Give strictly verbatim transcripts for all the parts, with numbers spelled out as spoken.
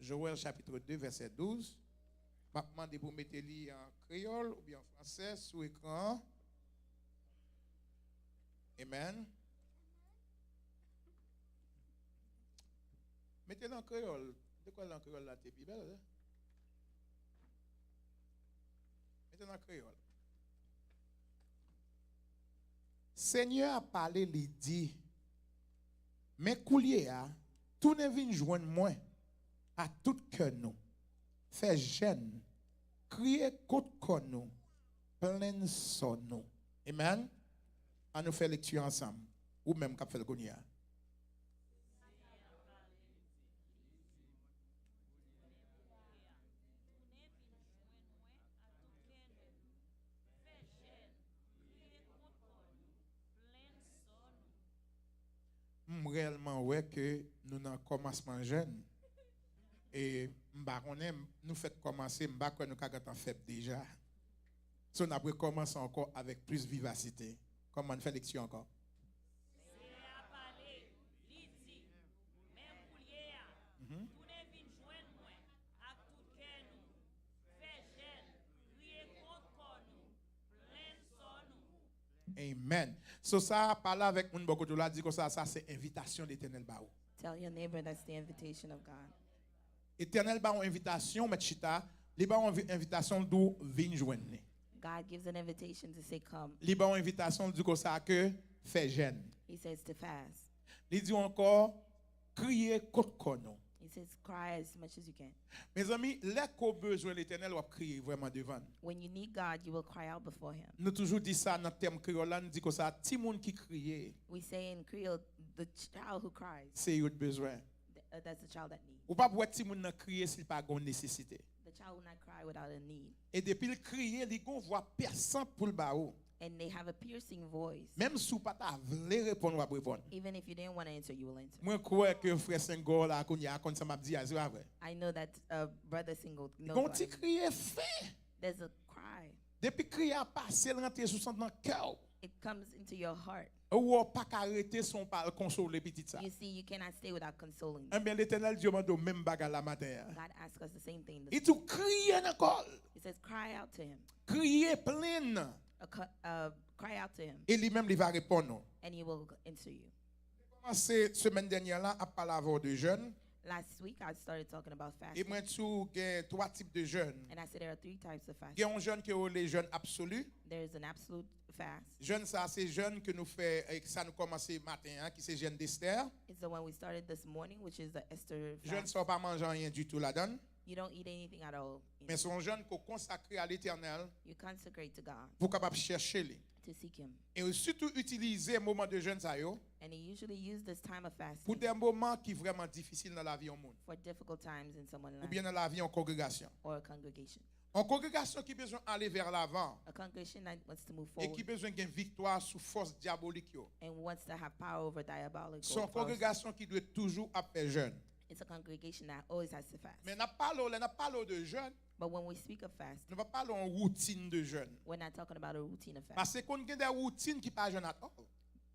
Joël chapitre deux, verset douze. M ap mande pou mete li an kreyòl oubyen an fransè sou ekran an. Amen. Mete l an kreyòl. M te kwè l an kreyòl la te pi bèl, wi. Mete l an kreyòl. Senyè a pale, li di, men koulye a, tounen vin jwenn mwen ak tout kè nou. Fè jèn, kriye kont kò nou, plenn sò nou. Amen. An nou fè lekti ansanm. Ou menm k ap fè l kounye a. M reyèlman wè ke nou nan kòmansman jèn. E m pa konnen, nou fèk kòmanse, m pa kwè nou ka gentan fèb deja. So, n ap rekòmanse ankò avèk plis vivasite. Kòman n fè lekti ankò? Senyè a pale, li di, men koulye a, tounen vin jwenn mwen ak tout kè nou, fè jèn, kriye kont kò nou, plenn sò nou. Amen. So, sa, pale avèk moun bò kote w la, di konsa, sa se envitasyon Letènèl ba ou. Tell your neighbor that's the invitation of God. Etènèl ba w envitasyon, mèt chita, li ba w envi-, envitasyon, l di w vin jwenn li. God gives an invitation to say, come. Li ba w envitasyon, l di konsa ke fè jèn. He says to fast. Li di w ankò, kriye kont kò nou. He says, cry as much as you can. Mezanmi, lè ke w bezwen Letènèl, w ap kriye vrèman devan l. When you need God, you will cry out before him. Nou toujou di sa nan tèm kreyòl la, nou di konsa, timoun ki kriye, We say in Creole, the child who cries, se yo t bezwen. Th-, uh, that's the child that needs. Ou p ap wè timoun nan kriye si l pa gen yon nesesite. The child will not cry without a need. E depi l kriye, li gen yon vwa pèsan pou l ba ou. And they have a piercing voice. Menm si w pa ta vle reponn, w ap reponn. Even if you didn't want to answer, you will answer. Mwen kwè ke frè Sengo la kounye a konn sa m ap di a, se pa vre? I know that, uh, Brother Single knows what I mean. Gon ti kriye fen. There's a cry. Depi kriye a pase, l rantre sou sant nan kè w. It comes into your heart. Ou wè w pa ka rete san w pa al konsole pitit sa. You see, you cannot stay without consoling them. Ebyen, Letènèl Dye mande w menm bagay la maten an. God asks us the same thing this morning. Li di w kriye nan kò l. He says, cry out to him. Kriye, plenn. A cu-, uh, cry out to him. E li menm, li va reponn ou. And he will answer you. Kòmanse semèn dènyè la ap pale avè w de jèn. Last week, I started talking about fasting. E mwen di w gen twa tip de jèn. And I said there are three types of fasting. Gen yon jèn ke yo rele jèn absoli. There is an absolute fast. Jèn sa se jèn ke nou fè, eh, sa nou kòmanse maten an, ki se jèn d'Esther. It's the one we started this morning, which is the Esther fast. Jèn sa w pa manje anyen ditou ladan l. You don't eat anything at all in it. Men se yon jèn ke w konsakre a Letènèl. You consecrate to God. Pou w kapab chèche li. To seek him. E w sitou itilize moman de jèn sa yo. And he usually use this time of fasting. Pou de moman ki vrèman difisil nan lavi yon moun. For difficult times in someone's life. Oubyen nan lavi yon kongregasyon. Or a congregation. Yon kongregasyon ki bezwen ale vè lavan. A congregation that wants to move forward. E ki bezwen gen viktwa sou fòs dyabolik yo. And wants to have power over diabolical forces. Se yon kongregasyon ki dwe toujou ap fè jèn. It's a congregation that always has to fast. Men n ap pale w, lè n ap pale w de jèn, But when we speak of fast, nou pa pale yon woutin de jèn. We're not talking about a routine of fast. Paske konn gen de woutin ki pa jèn at all.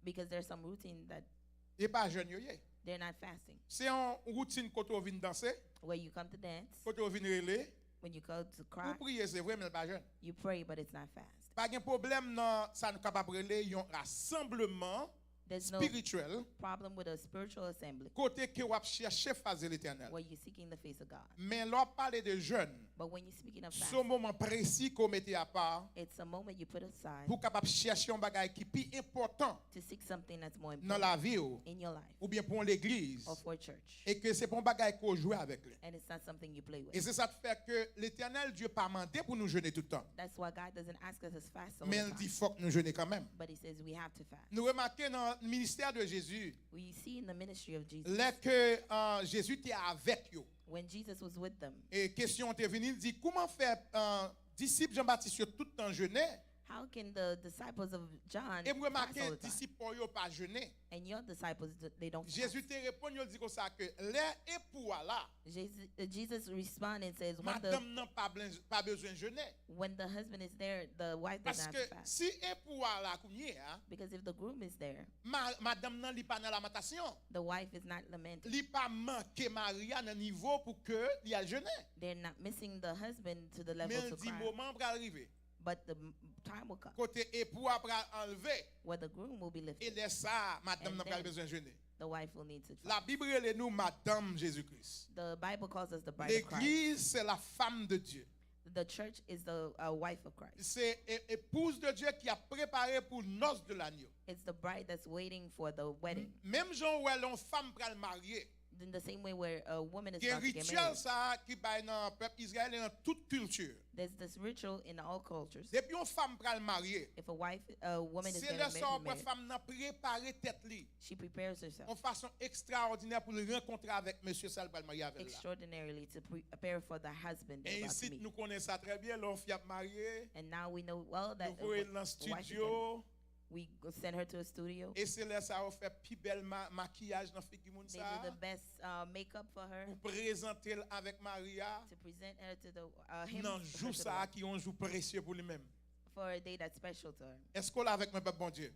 Because there's some routine that E pa jèn yo ye. They're not fasting. Se yon woutin kote w vin danse, Where you come to dance, kote w vin rele, when you come to cry, ou priye, se vre, men l pa jèn. You pray, but it's not fast. Pa gen pwoblèm nan sa nou kapab rele yon rasanbleman There's no spirityèl, problem with a spiritual assembly kote ke w ap chèche fas de Letènèl. Where you're seeking the face of God. Men lè w ap pale de jèn, But when you're speaking of se yon fasting, moman presi ke w mete apa it's a moment you put aside pou w kapab chèche yon bagay ki pi enpòtan to seek something that's more important in your life oubyen pou yon legliz, or for a church. E ke se pa yon bagay ke w jwe avèk li. And it's not something you play with. E se sa k fè ke Letènèl Dye pa mande pou nou jene tout tan. That's why God doesn't ask us to fast all the time. Men l di fòk nou jene kanmenm. But he says we have to fast. Nou remake nan ministè de Jezi, We see in the ministry of Jesus, lè ke, uh, Jezi te avèk yo, when Jesus was with them, e kesyon an te vini, li di, kòman fè, uh, disip Jan Batis yo tout tan jene, How can the disciples of John E m fast all remake the time? Disip Pòl yo pa jene. And your disciples, th- they don't Jezi fast. Te reponn yo, l di konsa ke lè epou a la, Jesus, uh, Jesus responded and says, when the, madanm nan pa blen- pa bezwen jene. When the husband is there, the wife doesn't have to Paske fast. Si epou a la kounye a, Because if the groom is there, ma- madanm nan li pa nan lamentasyon. The wife is not lamenting. Li pa manke mari a nan nivo pou ke li al jene. They're not missing the husband to the level Men to l di cry. Moman an pral rive. But the m- time will come Kote epou a pral anlve. Where the groom will be E lifted. Lè sa a, madanm And nan pral then- bezwen jene. The wife will need to fast. Labib rele nou madanm Jezi Kris. The Bible calls us the bride of Christ. Legliz se la femme de Dieu. The church is the uh, wife of Christ. Se e- epouz de Dieu ki ap prepare pou nòs de lanyo. It's the bride that's waiting for the wedding. Menm jan ou wè lè yon fanm pral marye. In the same way where a woman is Gen about to get rityèl married, sa a ki bay nan pèp Izrayèl e nan tout kilti. There's this ritual in all cultures. Depi yon fanm pral marye, If a wife, a woman is se getting lè sa w ap wè married, fanm nan prepare tèt li she prepares yon herself fason ekstraòdinè pou l rankontre avèk mesye sa l pral marye avè l la. Extraordinarily to pre- prepare for the husband they're E about to isit meet. Nou konnen sa trè byen, lè yon fi ap marye, And now we know well that nou voye l nan the wife is estidyo, getting, we go send her to a studio. E se lè sa yo fè pi bèl ma- makiyaj nan figi moun They sa do a, the best uh, makeup for her pou prezante l avèk mari a to present her to the uh, him nan her jou to the sa a wife ki yon jou presye pou li menm. For a day that's special to her. Èske w la avèk mwen, pèp Bondye?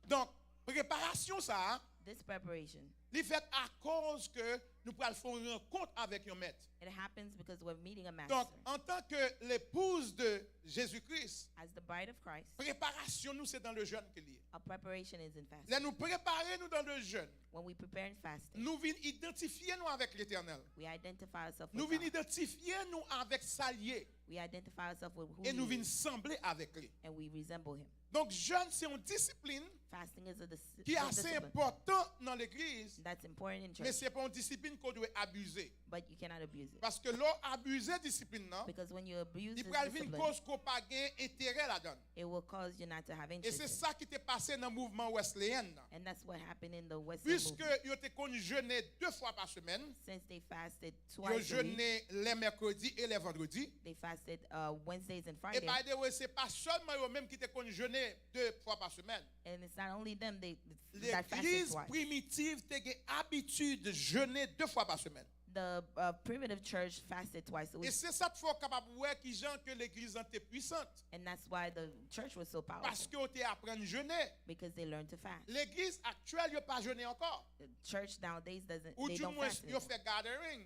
Donk, preparasyon sa a, This preparation, li fèt akoz ke nou pral fè yon rankont avèk yon mèt. It happens because we're meeting a Donk, master. Antanke lepouz de Jezi Kris, As the bride of Christ, preparasyon nou se dans le jeûne ke li ye. A preparation is in fasting. Lè nou prepare nou dans le jeûne, When we prepare in fasting, nou vin idantifye nou avèk Letènèl. We identify ourselves Nou with vin God. Idantifye nou avèk sa l ye. We identify ourselves with who E nou He vin is, sanble avèk li. And we resemble Him. Donk, jèn se yon disiplin Fasting is a dis- ki a ase discipline enpòtan nan legliz, that's important in men church, se pa yon disiplin ke w dwe abize. But you cannot abuse it. Paske lè w abize disiplin nan, Because when you abuse li this pral vin discipline, koz ke w pa gen enterè ladan l. It will cause you not to have E se interest in. Sa ki te pase nan mouvman Wesleyen nan. And that's what happened in the Wesleyan Piske movement. Yo te konn jene de fwa pa semèn, Since they fasted yo twice a week, jene lè mèkredi e lè vandredi. They fasted uh, Wednesdays and E Fridays. By the way, se pa sèlman yo menm ki te konn jene de fwa pa semèn. And it's not only them they that fasted Legliz twice. Primitiv te gen abitid jene de fwa pa semèn. The uh, primitive church fasted twice a E week. Se sa k fè w kapab wè kijan ke legliz lan te pwisant. And that's why the church was so powerful. Paske yo te aprann jene. Because they learned to fast. Legliz aktyèl yo pa jene ankò. The church nowadays doesn't. Ou They don't dimwen fast yo anymore. Fè gathering.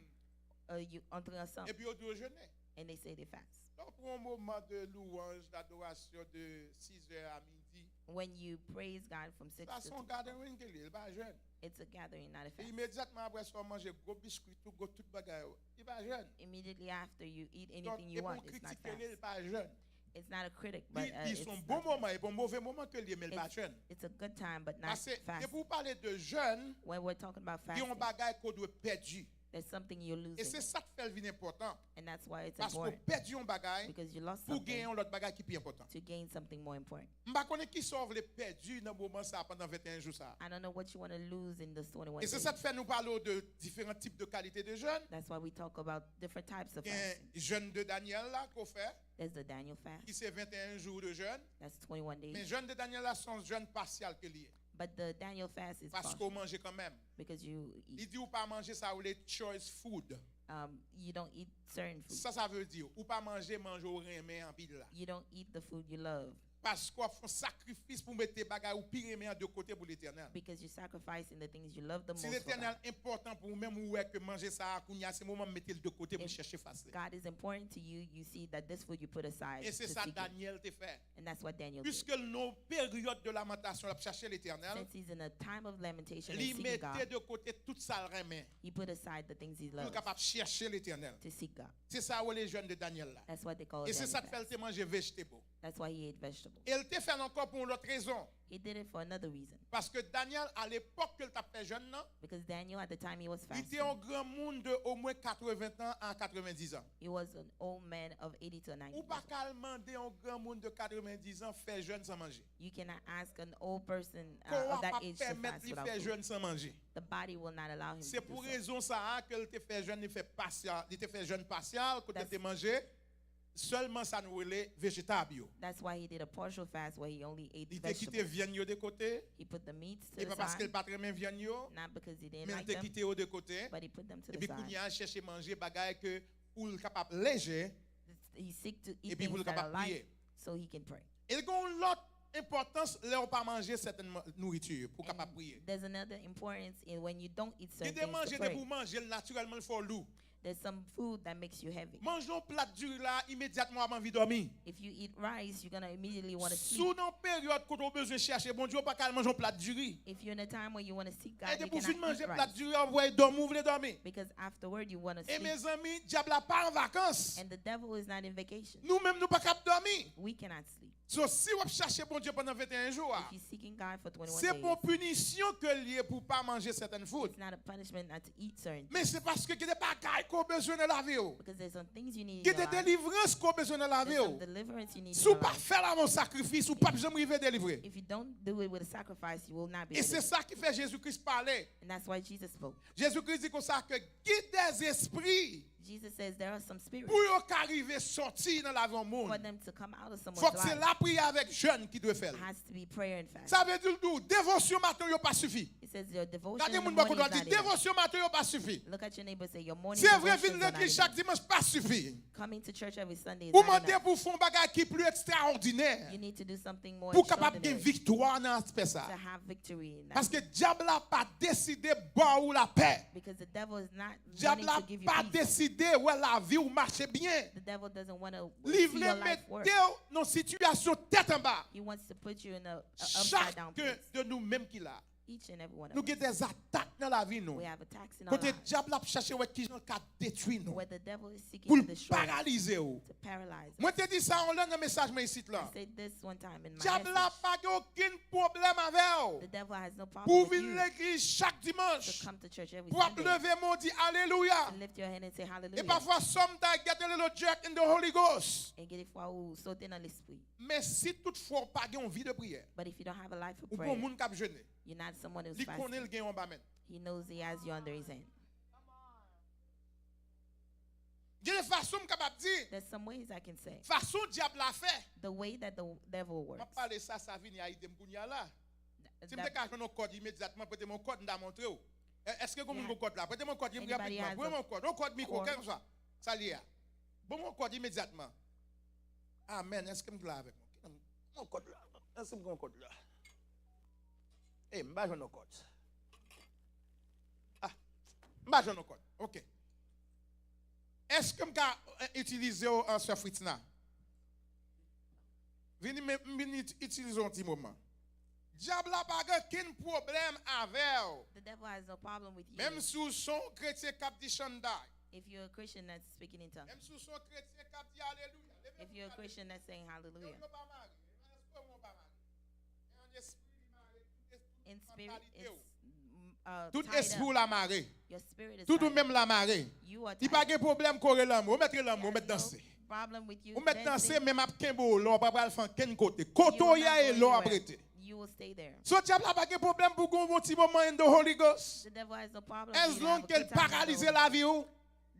Uh, you entre ensemble. Epi yo di yo jene. And they say they fast. Donk, pou yon moman de louanj, ladorasyon de sis è a midi, When you praise God from six sa to se yon twelve, gathering ke li ye, li pa jèn. It's a gathering, not a E fast. Imedyatman apre sa, w manje gwo biskwi, tout gwo, tout bagay yo. Li pa jèn. Immediately after you eat Donk, anything e you pa want, yon it's not kritik ke li ye, li fast. Pa jèn. It's not a critic, but Li, uh, li it's, se yon not bon fast. Moman, e pa yon move moman ke li ye, men li pa It's, jèn. It's a good time, but not Paske, fast. Depi w pale de jèn, When we're talking about gen yon fasting, Bagay ke w dwe pèdi. There's something you're E se losing. Sa k fè l vin enpòtan. And that's why it's Paske w important. Pèdi yon bagay Because you lost pou w Genyen something yon lòt bagay ki pi enpòtan. To gain something more important. M pa konnen kisa w vle pèdi nan moman sa a pandan venteyen jou sa a. I don't know what you want to lose in this twenty-one E se days. Sa k fè nou pale w de diferan tip de kalite de jèn. That's why we talk about different types of Gen fasting. Jèn de Danyèl la ke w fè, There's the Daniel fast. Ki se venteyen jou de jèn. That's twenty-one days. Men jèn de Danyèl la se yon jèn pasyal ke li ye. But the Daniel fast is Paske partial w manje kanmenm. Because you Li eat. Di ou pa manje sa yo rele choice food. Um, you don't eat certain food. Sa sa vle di, ou pa manje manje ou renmen anpil la. You don't eat the food you love Paske w ap fè yon sakrifis pou mete bagay ou pi renmen an de kote pou Letènèl. Because you're sacrificing the things you love the Si most for Letènèl God. Enpòtan pou ou menm, ou wè ke manje sa a kounye a se moman m mete l de kote pou m If chèche fas li. God is important to you, you see that this food you put aside E to se sa seek it. Danyèl te fè. And that's what Daniel did. Piske l nan yon peryòd de lamentations l ap chèche Letènèl, Since he's in a time of lamentation li and seeking mete God, de kote tout sa l renmen he put aside the things he pou l loves kapab chèche Letènèl. To seek God. Se sa yo rele jèn de Danyèl la. That's what they call E se Daniel sa k fè l fast. Te manje vegetable. That's why he ate vegetables. E l te fè l ankò pou yon lòt rezon. He did it for another reason. Paske Danyèl, alepòk ke l t ap fè jèn nan, Because Daniel, at the time he was li te fasting, yon granmoun de omwen katreven tan a katrevendiz an. He was an old man of eighty to ninety Ou pa years old. Ka al mande yon granmoun de katrevendiz an fè jèn san manje. You cannot ask an old person Kò uh, a of that pa age to pèmèt fast li without fè food. Jèn san manje. The body will not allow him Se to do pou so. Rezon sa a ke l te fè jèn, li fè pasyal, li te fè jèn pasyal, kote l That's- te manje sèlman sa nou rele vejetab yo. That's why he did a partial fast where he only ate Li te kite vegetables. Vyann yo de kote. He put the meats to E the pa paske side, l pa t renmen vyann yo, not because he didn't men l like te them, kite yo de kote. But he put them to the Epi side. Kounye a l chèche manje bagay ke pou l kapab leje. He seek to eat Epi pou things l that kapab are light priye. So he can pray. E l gen yon lòt enpòtans lè w pa manje sètèn nouriti pou w kapab priye. There's another importance in when you don't eat Gen certain de things manje to depi pray. W manje l natirèlman l fè w lou. There's some food that makes you heavy. Manje yon plat diri la, imedyatman w ap anvi dòmi. If you eat rice, you're gonna immediately want to Si sleep. w nan yon peryòd kote w bezwen chèche Bondye, w pa ka al manje yon plat diri. If you're in a time where you want to seek God, E you depi w fin cannot manje eat plat rice. diri a, w ap dòmi, ou vle dòmi. Because afterward you want to E sleep. Mezanmi, dyab la pa an vakans. And the devil is not in vacation. Nou menm nou pa kab dòmi. We cannot sleep. So, si w ap chache Bondye pandan venteyen jou a, If you're seeking God for twenty-one se days, pou yon pinisyon ke l ye pou w pa manje sètèn food. It's not a punishment not to eat certain Men se paske gen de bagay ke w bezwen nan lavi w. Because there's some things you need in Gen your de life. Delivrans ke w bezwen nan lavi There's w. some deliverance you need Si in w your pa life. Fè la mwen sakrifis, ou p ap janm rive delivre. If you don't do it with a sacrifice, you will not be E se delivered. Sa ki fè Jezi Kris pale. And that's why Jesus spoke. Jezi Kris di konsa ke gen de zespri Jesus says there are some spirits pou yo ka rive sòti nan lavi yon moun. For them to come out of someone's Fòk se life. Lapriyè avèk jèn ki dwe fè l. Has to be prayer and fasting. Sa vle di l tou, devosyon maten yo pa sifi. It says your devotion Gade in the moun bò morning kote w is di, not enough. Devosyon maten yo pa sifi. Look at your neighbor, say your morning Se vre, vin devotions are not legliz chak enough. Dimanch pa sifi. Coming to church every Sunday is Ou not mande enough. Pou w fè yon bagay ki pli ekstraòdinè. You need to do something more Pou w kapab gen extraordinary Viktwa nan aspè sa. To have victory in that. Paske dyab la pa deside ba w lapè. Because the devil is not Dyab wanting la to give you pa peace. Deside wè lavi w mache byen. The devil doesn't want to Li see vle your life work. Mete w nan sitiyasyon tèt anba. He wants to put you in a, a upside Chak down ke place. De nou menm ki la. Each and every one of Nou us. Gen de atak nan lavi nou. We have attacks in our Kote lives. Dyab la ap chache wè kijan l ka detwi nou. Where the devil is seeking Pou to l destroy, paralize w. To paralyze us. Mwen te di sa yon lè nan mesaj mwen isit la. I said this one time in my Dyab la message. Pa gen okenn pwoblèm avè w. The devil has no problem Pou w with vin you legliz chak to Dimanch. Come to church every Pou w ap Sunday. Leve men w di alelouya. And lift your hand and say hallelujah. E pafwa, sometimes get a little jerk in the Holy Ghost. E gen de fwa ou sote nan lespri. Men si toutfwa w pa gen yon vi de priyè, But if you don't have a life of ou pa prayer, yon moun k ap jene. You're not someone who's Li konnen l fasting. Gen yon ba men. He knows he has you under his hand. Gen de fason m kapab di, There's some ways I can say fason dyab la fè. The way that the devil M ap works. Pale sa, sa vini a ide m kounye a la. Si m te That, ka jwenn yon kòd imedyatman, prete m yon kòd, m ta montre w. E- Èske gen moun Yeah. Gon kòd la? Prete m yon kòd Anybody imedyatman. has Prete m a yon kòd, yon kòd mikwo, cord? Kèlkeswa sa li ye a. Ban m yon kòd imedyatman. Amèn. Èske m la avèk mwen? Gen yon kòd la. Èske m gen yon kòd la? E, m pa jwenn yon kòd. Ah, m pa jwenn yon kòd. Ok. Èske m ka eh, itilize w an sè Fritzna? Vini, men, m vin it- itilize w yon ti moman. Dyab la pa gen okenn pwoblèm avè w. The devil has no problem with you. Menm si w se yon kretyen k ap di Shanday. If you're a Christian that's speaking in tongues. Menm si w se yon kretyen k ap di alelouya. Leve If you're a Christian that's saying Yo, hallelujah. Yo pa mare. Yo pa mare. Gen yon espri li mare. Tout espri In spirit, mantalite it's w. mm, uh, Tout tied espri w up. la mare. Your spirit is Tout ou tied menm up. La mare. You are Li tied pa up. Gen pwoblèm kore lanmou. Ou mèt He lanmou, ou has mèt no danse. Problem with you Ou mèt danse, dancing. Men m ap kenbe w la, w pa pal fè ankenn kote. You Kote will w ye not a, go e la w ap anywhere. Rete. You will stay there. So dyab la pa gen pwoblèm pou gen yon bon ti moman in the Holy Ghost. The devil has no problem As with you to long have ke a l good time in the paralize Holy lavi w,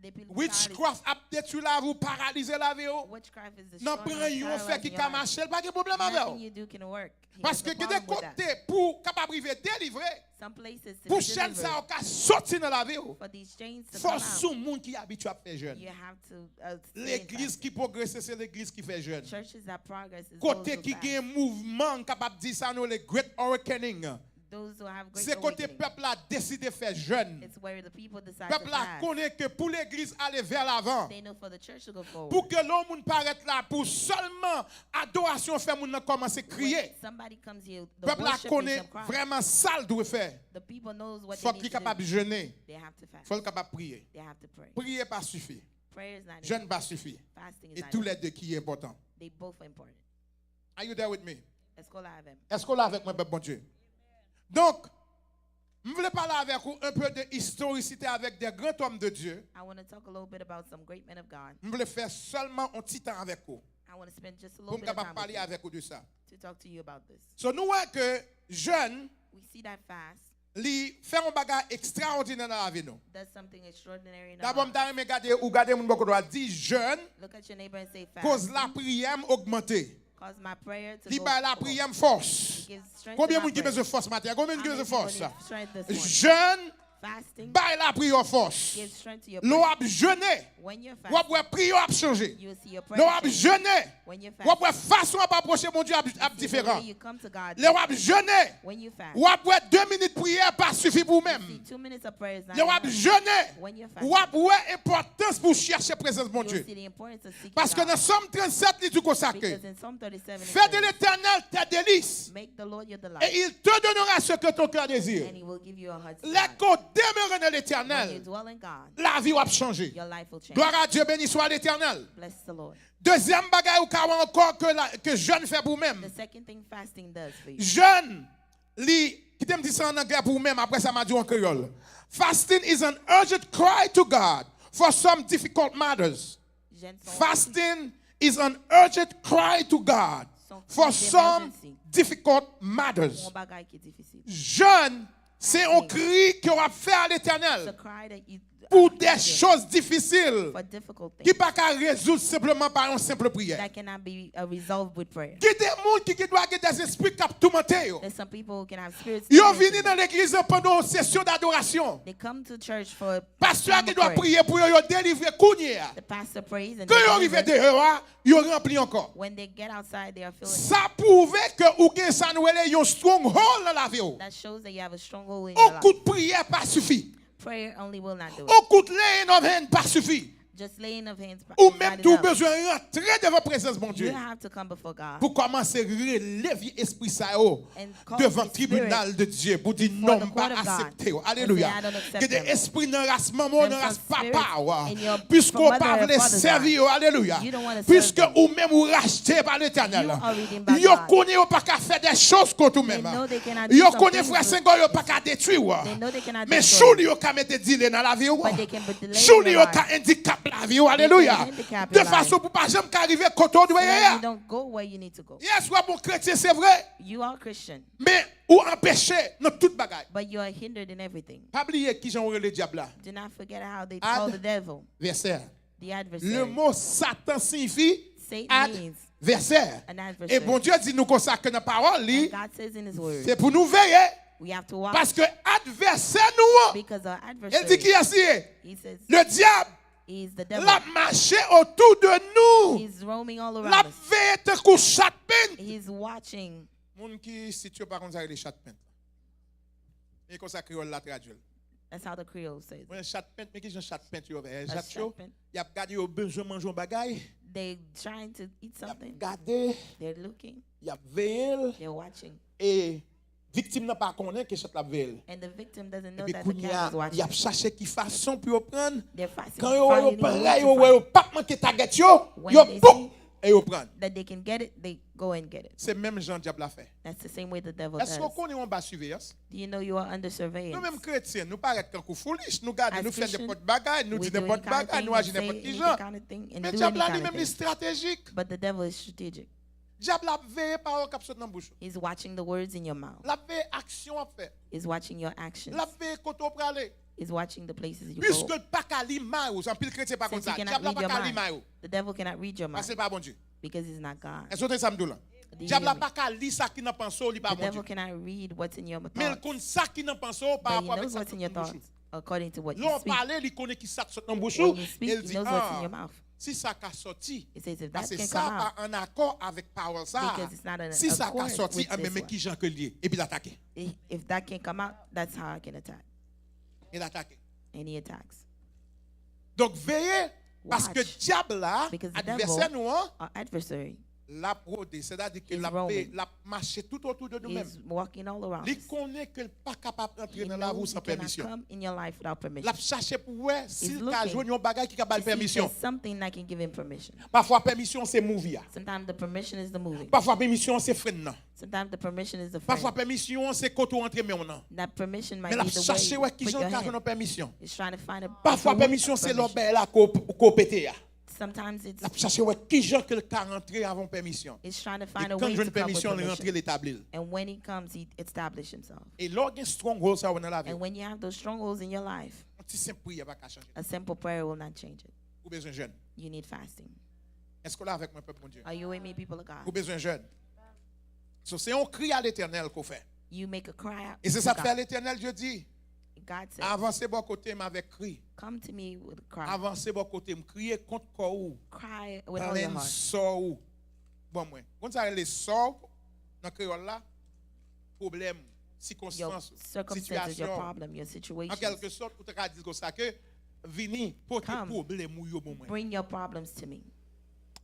Depi l witchcraft ap detwi lavi w, paralize lavi w. Witchcraft is Nan destroying pran and yon fè ki paralyzing ka your life. Mache, l pa gen pwoblèm avè Nothing w. You do can work. He has Paske no gen de problem with that. Kote pou w kapab rive delivre, Some places to pou be chèn sa delivered, yo ka soti nan lavi w, for these chains to fò come w se out, yon moun ki abitye ap fè jèn. You have to uh, stay Legliz fasting. Ki pwogrese se legliz ki fè jèn. Churches that progress is Kote those who ki fast. Gen mouvman, m kapab di sa nou le Great Awakening. Those who have great Se kote awakening. Pèp la deside fè jèn. It's where the people decide Pèp to la fast. Konnen ke pou legliz ale vè lavan, They know for the church to go pou forward. Ke lè yon moun parèt la, pou sèlman adorasyon fè moun nan kòmanse kriye. When somebody comes here, the Pèp la worship Konnen is some cry. Vrèman sa l dwe fè. The people knows what Fòk they li need to kapab do. Jene. They have to fast. Fòk li kapab priye. They have to pray. Priye pa sifi. Prayer is not Jèn enough. Pa sifi. Fasting is E not tou enough. Lè de ki enpòtan. They both are important. Are you there with me? Est-ce qu'on l'a avec? Èske w la avèk mwen, pèp Bondye? Donk, m vle pale avèk ou un peu de historicité avec des grands hommes de Dieu. I want to talk a little bit about some great men of God. M vle fè sèlman yon ti tan avèk ou I want to spend just a pou little m bit of kapab time pale with you avèk ou de sa. To talk to you about this. So, nou wè ke jèn We see that fast. li fè yon bagay ekstraòdinè nan lavi nou. Does something extraordinary in our Dabò, m ta lives. Renmen gade ou gade moun bò kote w a di, jèn Look at your neighbor and say, koz fasting lapriyè m ogmante. Cause my prayer to Li go bay forth. lapriyè m fòs. It gives strength Konbyen to my moun ki prayer. Bezwen fòs maten? Konbyen moun How ki many bezwen people fòs? Need strength this morning? Jèn Fasting bay lapriyè w fòs. Gives strength to your Lè w prayer. Ap jene, When you're w ap wè fasting, priyè w ap chanje. You'll see your Lè w prayer Ap change. jene, When you're w ap wè fasting, fason w ap apwoche Bondye ap, you ap see the diferan. Way you come to God. Lè w ap jene, When you fast, w ap wè de minit priyè pa sifi pou ou you menm. See two minutes of prayer is not Lè w ap enough. Jene, When you're fasting, w ap wè enpòtans pou w chèche prezans you'll Bondye. See the importance of seeking Paske God. Nan Sòm trannsenk, li di konsa ke Because in Psalm thirty-seven, it fais de says, l'Éternel tes délices, Make the Lord your delight, et il te donnera ce que ton cœur désire. And he will give you a heart's Lè desire. ke w demere nan When you Letènèl, dwell in God, lavi w ap chanje. Your life will change. Gloire à Dieu, béni soit l'Éternel. Bless the Lord. Dezyèm bagay ou ka wè ankò ke, la, ke jèn fè pou ou menm. The second thing fasting does for you. Jèn, li, kite m di sa an anglè pou ou menm, apre sa m a di w an kreyòl. Fasting is an urgent cry to God for some difficult matters. Jeûne sont Fasting is an urgent cry to God sont for cris some d'émergence difficult Pour matters. Un bagay ki difisil. Jèn, se yon kri ke w ap fè a Letènèl It's a cry that you pou de choz difisil for difficult ki things pa ka rezoud senpleman pa yon senp priyè. That cannot be uh, resolved with prayer. Gen de moun ki, ki dwa gen de espri k ap toumante yo. There's some people who can have spirits Yo tormenting vini them. Nan legliz lan pandan yon sesyon dadorasyon. They come to church for Pastè a time ki of dwa prayer. Priye pou yo, yo delivre kounye a. The pastor prays and Kan they yo rive deliver. Deyò a, yo ranpli ankò. When they get outside, they are feeling Sa pwouve ke ou gen sa nou rele yon stronghold nan lavi w. That shows that you have a stronghold in your Yon life. Kout priyè pa sifi. Prayer only will not do it. Yon kout laying of hand pa sifi. Just laying of hands. Ou Is menm not tou enough. Bezwen rantre devan prezans You Bondye have to come before God. Pou kòmanse rele vye espri sa yo And call devan these tribinal spirits de Dye pou di before non, the m pa court of God aksepte yo. And say, Alelouya. "I don't accept Gen de them." espri nan ras manman w, There's nan ras some papa spirits w. In your Piske w mother pa or vle father's sèvi house. Yo, alelouya. You don't want to serve Piske them. Ou menm ou rachte pa Letènèl. You are redeemed by Yo God. Konnen yo pa ka fè de choz kont ou They menm. Know they cannot do Yo some konnen things frè with Sengo yo you. Pa ka detwi w. They know they cannot Men destroy Chouli you. Yo ka mete delay nan lavi w. But they can put delay in Chouli your Yo life. Ka endikap lavi w. They can Alelouya. Handicap De your life. Fason pou pa janm ka rive kote w dwe So ye that a. You don't go where you need to go. Yes, w ap yon kretyen, se vre. You are a Christian. Men ou anpeche nan tout bagay. But you are hindered in everything. Pa bliye kijan w rele dyab la. Do not forget how they call the devil. Advèsè. The adversary. Le mo Satan siyifi Satan means advèsè. An E adversary. Bondye di nou konsa ke nan pawòl li, And God says in His word, se pou nou veye. We have to watch. Paske advèsè nou an, Because our el di adversary, kiyès li ye? He says, Le dyab, He is the devil. L ap mache otou de nou. He's roaming all L around ap us. Veye tankou chat pent. He's watching. Moun ki sit yo pa konn sa rele chat pent. E konsa kreyòl la tradui l. That's how the Creole says. Mwen chat pent, men kijan chat pent yo fè? A Chat yo, chat pent. Y ap gade yo bezwen manje yon bagay. They trying to eat Y ap something. Gade, They're looking. Y ap veye l. They're watching. E viktim nan pa konnen ke chat la ap veye l. And the victim doesn't know Epi that the kounye a, cat is watching. Y ap chache ki fason pou yo pran. They're fasting, Kan yo wè yo finding a way prè, to yo wè yo find. P ap manke tagèt yo, When yo they P ap see e yo pran. That they can get it, they go and get it. Se menm jan dyab la fè. That's the same way the devil Èske w does. Konnen w anba siveyans? Do you know you are under surveillance? Nou menm kretyen, nou parèt tankou foolish, nou gade, As nou fè Christian, nenpòt bagay, nou We di do nenpòt any kind of bagay, thing nou and aji say nenpòt ki any jan. Kind of thing and Men do dyab any la li kind of menm li thing. Estratejik. But the devil is strategic. Dyab la ap veye pawòl k ap sot nan bouch ou. He's watching the words in your mouth. L ap veye aksyon w ap fè. He's watching your actions. L ap veye kote w prale. He's watching the places you Piske go. L pa ka li may ou, anpil kretyen pa konn Since he sa. cannot Dyab la read pa your ka li mind, may ou. The devil cannot read your mind. Paske l pa Bondye. Because he's not God. Èske w tande sa m di w la? Do you Dyab hear la me? Pa ka li sa ki nan panse w, li pa The devil Bondye. Cannot read what's in your Men l thoughts. Konn sa ki nan panse w pa But he rapò avèk knows sa what's k in your sot nan bouch thoughts ou. according to what Lè you w speak. Pale, li konnen ki sa k sot nan bouch ou. When you speak, E l he di, knows what's in ah, your mouth. Si sa ka soti, He says, "If that paske can sa come pa out, ann akò avèk pawòl sa a. Because it's not in Si sa ka accord soti, with anben this men one." Kijan ke l ye. Epi l atake. If, if that can come out, that's how I can attack. E l atake. And he attacks. Donk veye, paske Watch. Dyab la, Because the advèsè devil, nou an, Our adversary, l ap wode, sètadi ke is l ap, roaming. L ap mache toutotou de nou menm. Is walking all around Li us. Konnen ke l pa kapab antre He nan lavi w knows san he cannot pèmisyon. Come in your life without L permission. Ap chache pou wè si He's l ka looking jwenn yon bagay ki ka ba l To see if pèmisyon. There's something that can give him permission. Pafwa pèmisyon se movie a. Sometimes the permission is the moving. Pafwa pèmisyon se fren nan. Sometimes the permission is the Pafwa friend. Pèmisyon an se kote w antre men w nan. That permission might Men l be ap the chache way wè you put kijan your l ka hand. Jwenn yon pèmisyon. He's trying to find a Pafwa the way pèmisyon of se lè w permission. Bay la ko, ko pete a. Sometimes it's L ap chache wè kijan ke l ka rantre avan pèmisyon. It's trying to E find a kan way l jwenn to come with pèmisyon, l rantre, permission. L etabli l. And when he comes, he establishes himself. E lè w gen stronghold sa yo nan lavi And w, yon When you have those strongholds in your life, ti senp priyè pa ka chanje. A simple prayer will not change it. Ou bezwen jèn. You need fasting. Èske w la avèk mwen, pèp Bondye? Are you with me, people of God? Ou bezwen jèn. So, se yon kri a Letènèl ke w fè. You make a cry out E se to sa k fè God. Letènèl Dye di, God says, avanse bò kote m avèk kri. Come to me with a cry. Avanse bò kote m, kriye kont kò ou, Cry with all your plenn heart. Sò ou ban mwen. Konn sa rele sò w nan kreyòl la? Pwoblèm, Your sikonstans ou, circumstances, your sitiyasyon. Problem, your situation. An kèlke sòt, ou te ka di konsa ke vini pote Come. Pwoblèm ou yo ban mwen. Bring your problems to me.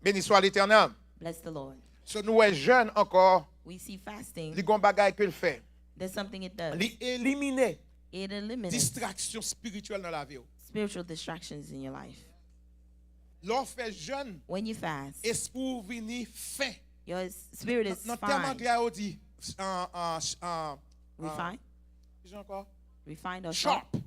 Beni swa Letènèl. Bless the Lord. So nou wè jèn ankò, We see fasting. Li gon bagay ke l fè. There's something it does. Li elimine It eliminates distraksyon espirityèl nan lavi w. Spiritual distractions in your life. Lè w fè jèn, When you fast, espri w vini fen. Your s- spirit is Nan tèm anglè fine. Yo di uh, uh, uh, uh, Refine? Kijan ankò? Refined or sharp? Sharp.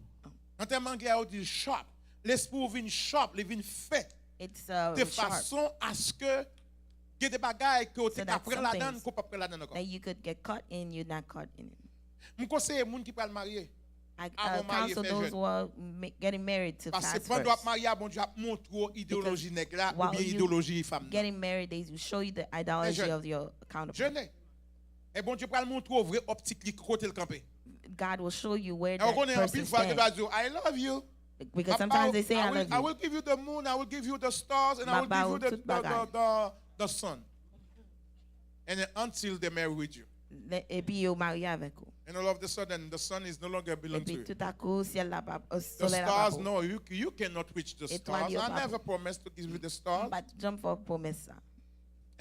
Nan tèm anglè yo di sharp. Lespri w vin sharp, li vin fen. It's uh, De sharp. Fason aske gen de bagay ke w te So ka that pran some ladan things ke w p ap pran ladan ankò. That you could get caught in, you're not caught in it. M konseye moun ki pral marye. I Avan uh, w marye, counsel fè those jèn. Who are ma- getting married to Paske fast pandan w ap first. Marye a, Bondye ap montre w ideoloji nèg la While oubyen you ideoloji fanm nan. Getting married, they will show you the ideology Jèn. Of your counterpart. Jene. E Bondye pral montre w vre optik li kote l kanpe. God will show you where E w that konnen person anpil fwa gen stands. Dwa di w, I love you. Because Papa, sometimes they say, I I will, love I you. Will give you the moon, I will give you the stars, and I will Mwen ba give you ou the, tout the, the, bagay. the, the sun. And then until they marry with you. Ne- Epi yo marye avèk ou. And all of a sudden, the sun is no longer belong to Epi you. Tout akou, syèl la pa, uh, The solèy la pa stars, pou. No, you, you cannot reach the Etwal stars. Yo I pa pou. Never Promised to give you the stars. M pa t janm fè w pwomès sa.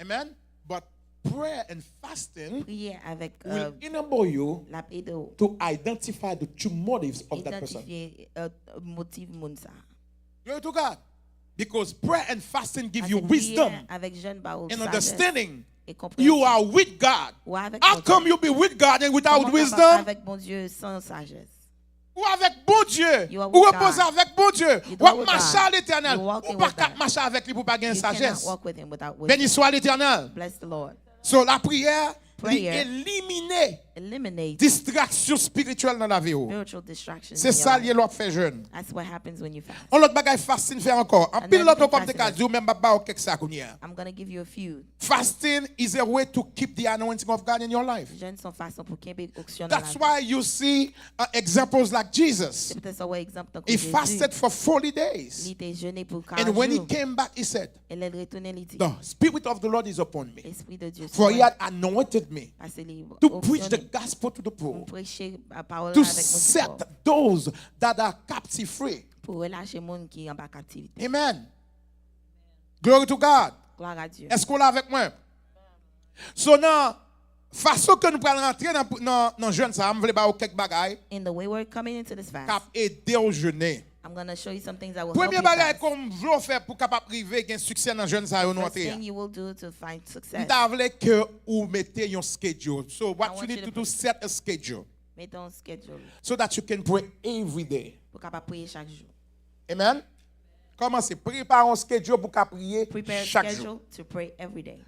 Amen. But prayer and fasting Priye avèk will uh, enable you l ap ede w to identify the true motives of that person. Idantifye uh, motiv moun sa. Glory to God. Because prayer and fasting give you Paske wisdom Priyè avèk jèn ba ou and sajès understanding. E konpreyansyon. You are with God. Ou avèk How Bondye. Come you be with God and without Kòman w kapab wisdom? Avèk Bondye san sajès. Ou avèk Bondye. You are Ou with repoze God. Avèk Bondye. You W ap dwell with mache God. A Letènèl. You're walking Ou pa with ka God. Mache avèk li pou pa gen You cannot sajès. Walk with him without Beni wisdom. Swa Letènèl. Bless the Lord. So lapriyè li Prayer. Elimine Eliminate distraksyon espirityèl nan lavi w. Spiritual distractions Se in sa your l ye life. Lè w ap fè jèn. That's what happens when you fast. Yon lòt bagay fasting fè ankò. Anpil Another lòt thing ankò m te fasting ka does. Di w, men m ap ba w kèk sa kounye a. I'm gonna give you a few. Fasting is a way to keep the anointing of God in your life. Jèn se yon fason pou kenbe onksyon nan That's lavi. Why you see uh, examples like Jesus. Se poutèt sa w wè egzanp tankou He Jezi. Fasted for forty days. Li te jene pou And when he karant jou. Came back, he said, E lè l retounen, li di, The Spirit of the Lord is upon me, Espri de Dye sou for he mwen, had anointed me Paske li to preach the onksyone gospel to the pou poor, m preche pawòl to la avèk moun ki set pòv, those that are captive free. Pou relache moun ki anba kaptivite. Amen. Glory to God. Glwa a Dye. Èske w la avèk mwen? So nan fason ke nou pral rantre nan, nan, nan jèn sa, m vle ba w kèk bagay In the way we're coming into this k ap fast, ede w jene. I'm gonna show you some things that will help Premye you bagay fast. Ke m vle w fè pou kapab rive gen siksè nan jèn sa yo nou First antre a. Thing you will do to find M success. Ta vle ke ou mete yon schedule. So I what want you you need to to do, put- set a schedule. Mete yon schedule. So that you can pray every day. Pou kapab priye chak jou. Amen. Kòmanse prepare yon schedule pou ka priye Prepare a chak jou. Schedule to pray every day.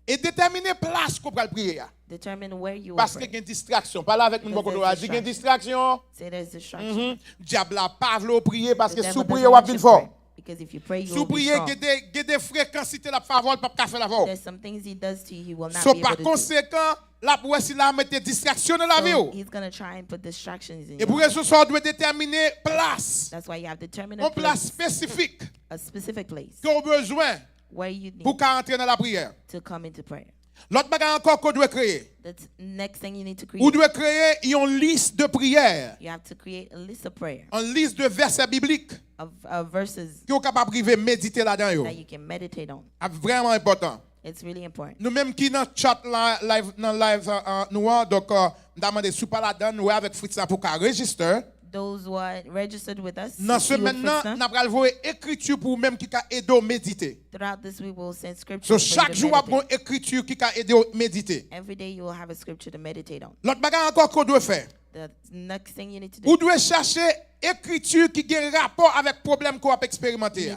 E detèmine plas ke w pral priye a. Determine where you will Paske pray. Gen distraksyon. Pale avèk moun Because bò kote w there's a, di gen distraction. Distraksyon. Say there's distraction. Mhm. Dyab la pa vle w priye The paske si devil w priye doesn't w ap want you vin to fò. Pray. Because if you pray, you Si w will be priye, strong. Gen de, gen de frekansite l ap fè avè w, l p ap ka fè l avè w. There's some things he does to you he will not So be pa able to do. Konsekan, l ap wè si l a mete distraksyon nan lavi So w. He's gonna try and put distractions in E pou you. Rezon sa w dwe detèmine plas. That's why you have to determine a Yon plas place, espesifik a specific place ke w bezwen where you pou w need ka antre nan lapriyè. To come into prayer. Lòt bagay ankò ke w dwe kreye. The t- next thing you need to Ou create, dwe kreye yon lis de priyè. You have to create a list of prayer, Yon lis de vèsè biblik of uh, verses ke w kapab rive medite ladan yo. That you can meditate on. Ap vrèman enpòtan. It's really important. Nou menm ki nan chat la, live, nan live uh, uh, nou an, donk uh, m ta mande si w pa ladan, nou wè avèk Fritz la pou w ka register. Those who are registered with us, Nan you see with semèn nan, Fritz n ap pral voye ekriti pou ou menm ki ka ede w medite. Throughout this week, we'll send scripture So for you chak to jou w ap meditate. Gen ekriti ki ka ede w medite. Every day you will have a scripture to meditate on. Lòt bagay ankò ke w dwe fè. The next thing you need to Ou do, dwe chache ekriti ki gen rapò avèk pwoblèm ke w ap eksperimante a.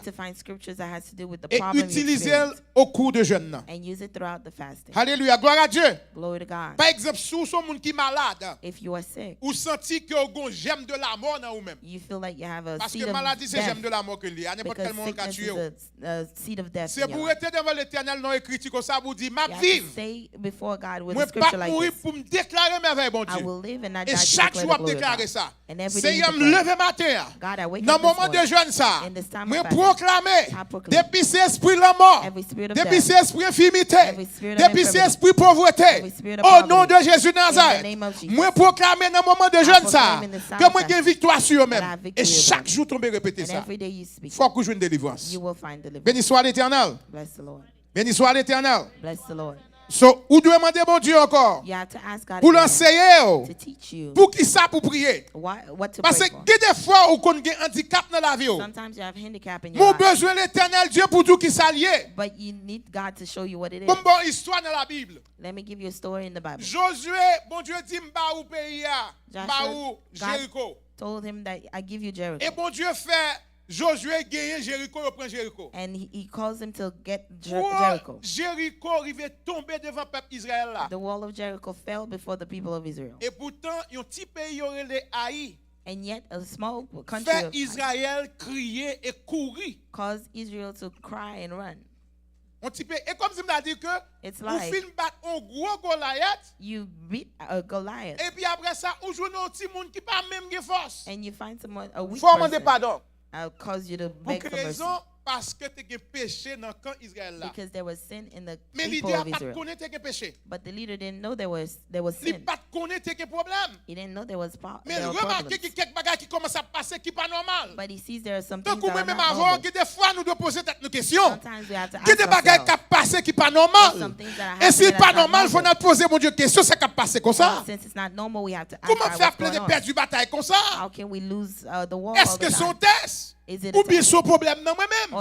E itilize l o kou de jèn nan. Alelouya, glwa a Dye. Pa egzanp, si w se yon moun ki malad, ou santi ke w gen yon jèm de lamò nan ou menm. Paske maladi se jèm de lamò ke l ye. A nenpòt kèl moman l ka tiye w. Se pou w rete devan Letènèl nan ekriti konsa pou w di, "M ap viv. Mwen p ap mouri pou m deklare mèvèy Bondye." E chak jou w ap deklare sa. Senyè, m leve maten an. Nan moman de jèn sa, mwen pwoklame, depi se espri lanmò, depi se espri enfimite, depi se espri povrete, o non de Jezi Nazarèt, mwen pwoklame nan moman de jèn sa, ke mwen gen viktwa sou yo menm. E chak jou tonbe repete sa. Fòk ou jwenn delivrans. Beni swa Letènèl. Beni swa Letènèl. So, ou dwe mande Bondye ankò pou l anseye w poukisa pou priye. Paske gen de fwa ou konn gen andikap nan lavi w. Men w bezwen Letènèl Dye pou di w kisa l ye. Bon, m ba w istwa nan Labib. Jozye, Bondye di, "M ba ou peyi a, m ba ou Jeriko." E Bondye fè Jozye genyen Jeriko, yo pran Jeriko. Pou Jeriko rive tonbe devan pèp Izrayèl la. E poutan, yon ti peyi yo rele Ayi fè Izrayèl kriye e kouri. Yon ti peyi, e kòmsi m ta di ke ou fin bat yon gwo Golayat, epi apre sa, ou jwenn yon timoun ki pa menm gen fòs. Fò w mande padon. Pou ki rezon? Paske te gen peche nan kan Izrayèl la. Men lidè a pa t konnen te gen peche. Li pa t konnen te gen pwoblèm. Men remake gen kèk bagay ki kòmanse ap pase ki pa nòmal. Tankou mwen menm avè w, gen de fwa nou dwe poze tèt nou kesyon. Gen de bagay k ap pase ki pa nòmal. E si l pa nòmal, fò n al poze Bondye kesyon, sa k ap pase konsa? Kòman m fè ap plede pèdi batay konsa? Èske se yon tès? Oubyen se yon pwoblèm nan mwen menm?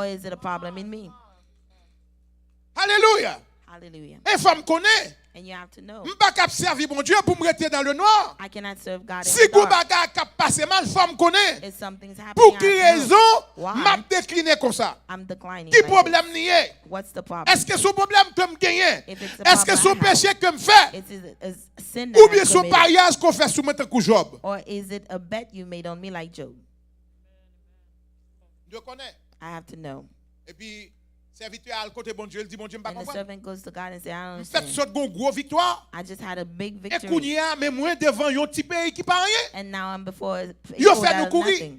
Alelouya! E fò m konnen. M pa ka ap sèvi Bondye pou m rete nan lenwa. Si gon bagay k ap pase mal, fò m konnen. Pou ki rezon m ap dekline konsa? Ki pwoblèm li ye? Èske se yon pwoblèm ke m genyen? Èske se yon peche ke m fè? Oubyen se yon paryaj ke w fè sou mwen tankou Jòb? M dwe konnen. Epi, sèvitè a al kote Bondye, li di, "Bondye, m pa konprann. M fèt sot gen yon gwo viktwa. E kounye a, men mwen devan yon ti peyi ki pa anyen. Yo fè nou kouri."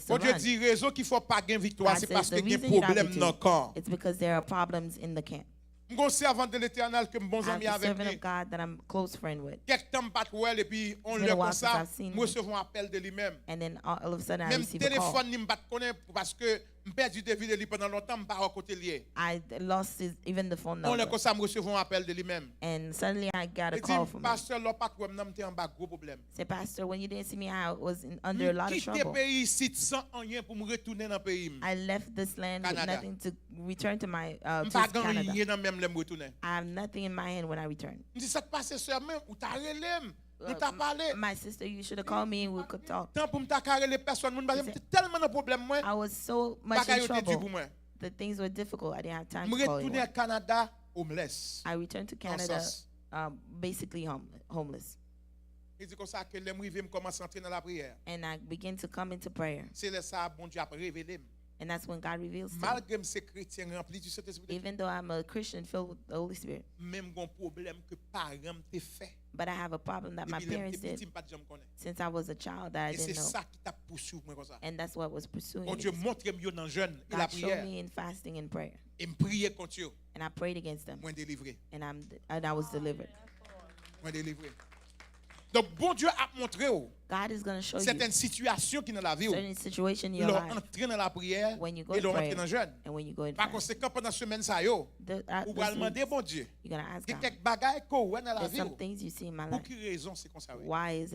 Bondye di, "Rezon ki fè w pa gen viktwa, se paske gen pwoblèm nan kan." M gen yon sèvant de Letènèl ke m bon zanmi avèk li. Kèk tan m pa t wè l, epi yon lè konsa, m resevwa yon apèl de li menm. Menm telefòn li, m pa t konnen, paske m pèdi de vi de li pandan lontan, m pa wè kote l ye. Yon lè konsa, m resevwa yon apèl de li menm. Li di m, "Pastè, lè w pa t wè m nan, m te anba gwo pwoblèm. M kite peyi isit san anyen pou m retounen nan peyi m, Kanada. M pa gen anyen nan men m lè m retounen." M di, "Sa k pase, sè mwen? Ou ta rele m, nou ta pale." Tan pou m ta ka rele pèsòn moun, paske m te tèlman nan pwoblèm mwen, bagay yo te di pou mwen. M retounen Kanada homeless, nan sans. Li di konsa ke lè m rive, m kòmanse antre nan lapriyè. Se lè sa a Bondye ap revele m. Malgre m se kretyen ranpli di Sentespri de Dye, men m gen yon pwoblèm ke paran m te fè. Depi lè m te piti, m pa t janm konnen. E se sa ki t ap pouswiv mwen konsa. Bondye montre m yo nan jèn e lapriyè. E m priye kont yo. Mwen delivre. Mwen delivre. Donk, Bondye ap montre w sètèn sitiyasyon ki nan lavi w lè w antre nan lapriyè e lè w antre nan jèn. Pa konsekan, pandan semèn sa yo, ou pral mande Bondye, gen kèk bagay ke w wè nan lavi w, pou ki rezon se konsa w ye?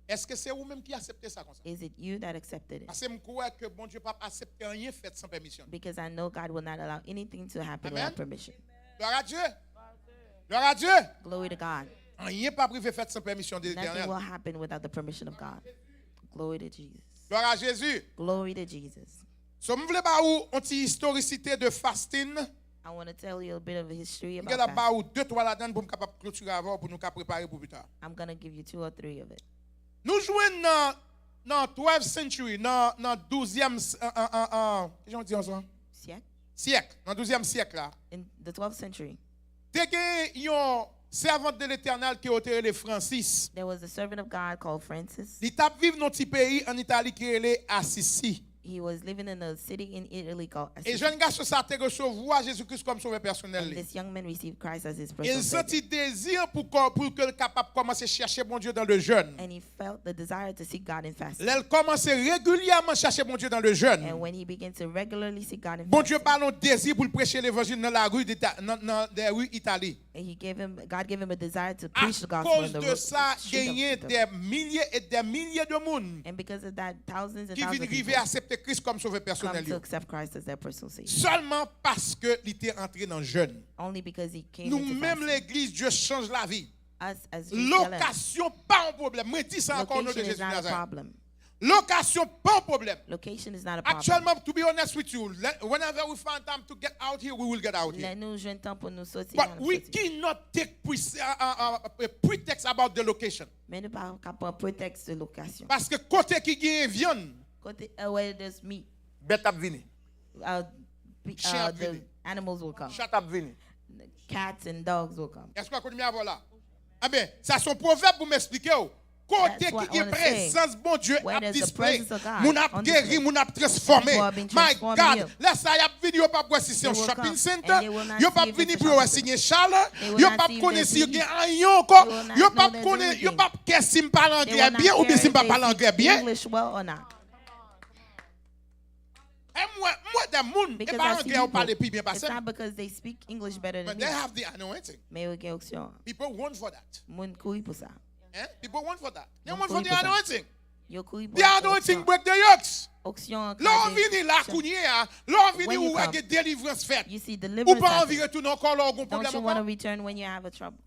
Èske se ou menm ki aksepte sa konsa? Paske m kwè ke Bondye p ap aksepte anyen fèt san pèmisyon l. Amèn. Glwa a Dye. Glwa a Dye. Anyen p ap rive fèt san pèmisyon de Letènèl. Glory to Jesus. Glwa a Jezi. Glory to Jesus. So, m vle ba ou yon ti istorisite de fasting. I want to tell you a bit of a history M about gen la ba fasting. Ou de twa ladan pou m kapab klotire avè w pou nou ka prepare pou pita. I'm going to give you two or three of it. Nou jwenn nan nan twelfth century, nan nan douzyèm s- an an an an kijan w di an sa? Siècle? Syèk, nan douzyèm syèk la. In the twelfth century, Te gen yon sèvant de Letènèl ke yo te rele Francis. There was a servant of God called Francis. Li t ap viv nan ti peyi an Itali ki rele Asisi. He was living in a city in Italy called E Assisi. Jèn gason sa te resevwa Jezi Kris kòm sovè pèsonèl And li. This young man received Christ as his E l personal santi Savior. Dezi pou kò- pou ke l kapab kòmanse chèche Bondye dans le jeûne. And he felt the desire to seek God in fasting. Lè l kòmanse regilyèman chèche Bondye dans le And jeûne, when he began to regularly seek God in Bondye fasting, ba l yon dezi pou l preche levanjil nan lari de Ta- nan nan les rues Itali. and he gave him, God gave him a desire to preach the gospel in Akoz the de ro- sa, street of genyen Italy. Des milliers et des milliers de moun And because of that, thousands and ki thousands vin of rive people aksepte Kris kòm sovè come pèsonèl to yo. Accept Christ as their personal Savior. Sèlman paske li te antre nan jeûne. Only because he came Nou into menm fasting. legliz, Dye chanje lavi. Us as Christians, Lokasyon pa yon pwoblèm. Mwen di sa ankò o non de location is Jezi not a Nazareth. Problem. Lokasyon pa yon pwoblèm. Location is not a problem. Aktyèlman, to be honest with you, le- whenever we find time to get out here, we will get out here. Lè nou jwenn tan pou nou soti, But n ap we soti. Cannot take pre- uh, uh, uh, a pretext about the location. Men nou pa ka pran pretèks de lokasyon. Paske kote ki genyen vyann, Kote uh, where there's meat, bèt ap vini. uh, pe- Chen uh, ap the vini. Animals will come. Chat ap vini. Cats and dogs will come. Èske w a konn mi avè w la? Enben, sa se yon pwovèb pou m eksplike w. Kote That's what ki I gen wanna say. Prezans Bondye Where ap there's the display, presence of God moun ap on geri, display. Moun ap transfòme. People are being My transformed God, and healed. Lè sa y ap vini, yo p ap wè si se They yon will shopping come, center. and they will not Yo see p ap if it's vini a pou yo wè shopping si center. gen chalè. They will Yo not p ap see if konnen there's si yo gen heat. anyen ankò. They will not Yo p know ap there's konnen, yo anything. p ap kè si m pale They will anglè not byen oubyen si m pa care pale if they anglè speak byen. English well or not. E m wè, m wè de moun, e Because pa I see anglè yo pale people, pi byen pase it's not m. Because they speak English better than But me, they have the anointing. Men yo gen onksyon an. People run for that. Moun kouri pou sa. Eh? People run for that. They Moun run for kouri the pou sa. Anointing. Yo kouri pou The anointing onksyon. Break the yokes. Onksyon an Lè w kraze vini la chen. Kounye a, lè w vini When you ou wè come, gen deliverance fèt. You see Ou deliverance pa anvi happening. Retounen ankò lè w gen Don't pwoblèm you want to ankò. Return when you have a trouble?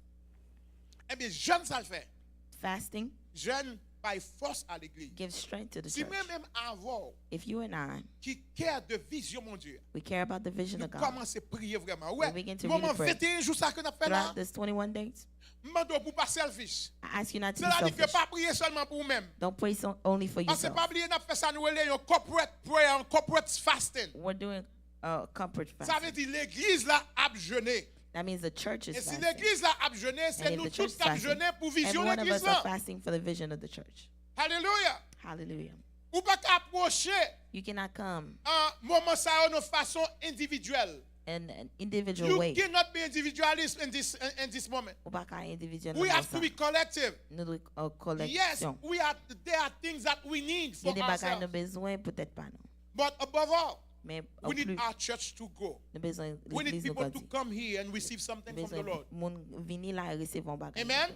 Ebyen, jèn sa l fè. Fasting Jèn bay fòs a legliz. Gives strength to the Si church. Mwen menm avè w If you and I, ki kè de vizyon Bondye, we care about the vision nou of God. Kòmanse priye vrèman. Ou We wè, begin to really moman pray. Venteyen jou sa ke n ap fè la, Throughout this twenty-one days, m mande w pou w pa selfish. I ask you not to Se be la di ke selfish. Pa priye sèlman pou ou menm. Don't pray so only for Paske yourself. Pa bliye n ap fè sa nou rele yon corporate prayer, yon corporate fasting. We're doing a corporate Sa vle fasting. Di legliz la ap jene. That means the church E is si fasting. Legliz la ap jene, se And if nou the church tout is k ap fasting, jene pou vizyon every one of legliz us are la. Fasting for the vision of the church. Hallelujah. Hallelujah. Ou pa ka apwoche You cannot come an moman sa yo nan fason endividyèl. In an individual You way. Cannot be individualist in this, in, in this moment. Ou pa ka individual We nan have to sa. Be collective. Nou dwe uh, Yes, koleksyon. We are, there are things that we need for Gen de bagay ourselves. Nou bezwen pou tèt pa nou. But above all, Men we need anplis, our church to grow. Nou bezwen We need legliz nou people to grandi. Come here and receive something Nou from the bezwen Lord. Moun vini la e resevwa yon bagay. Amen.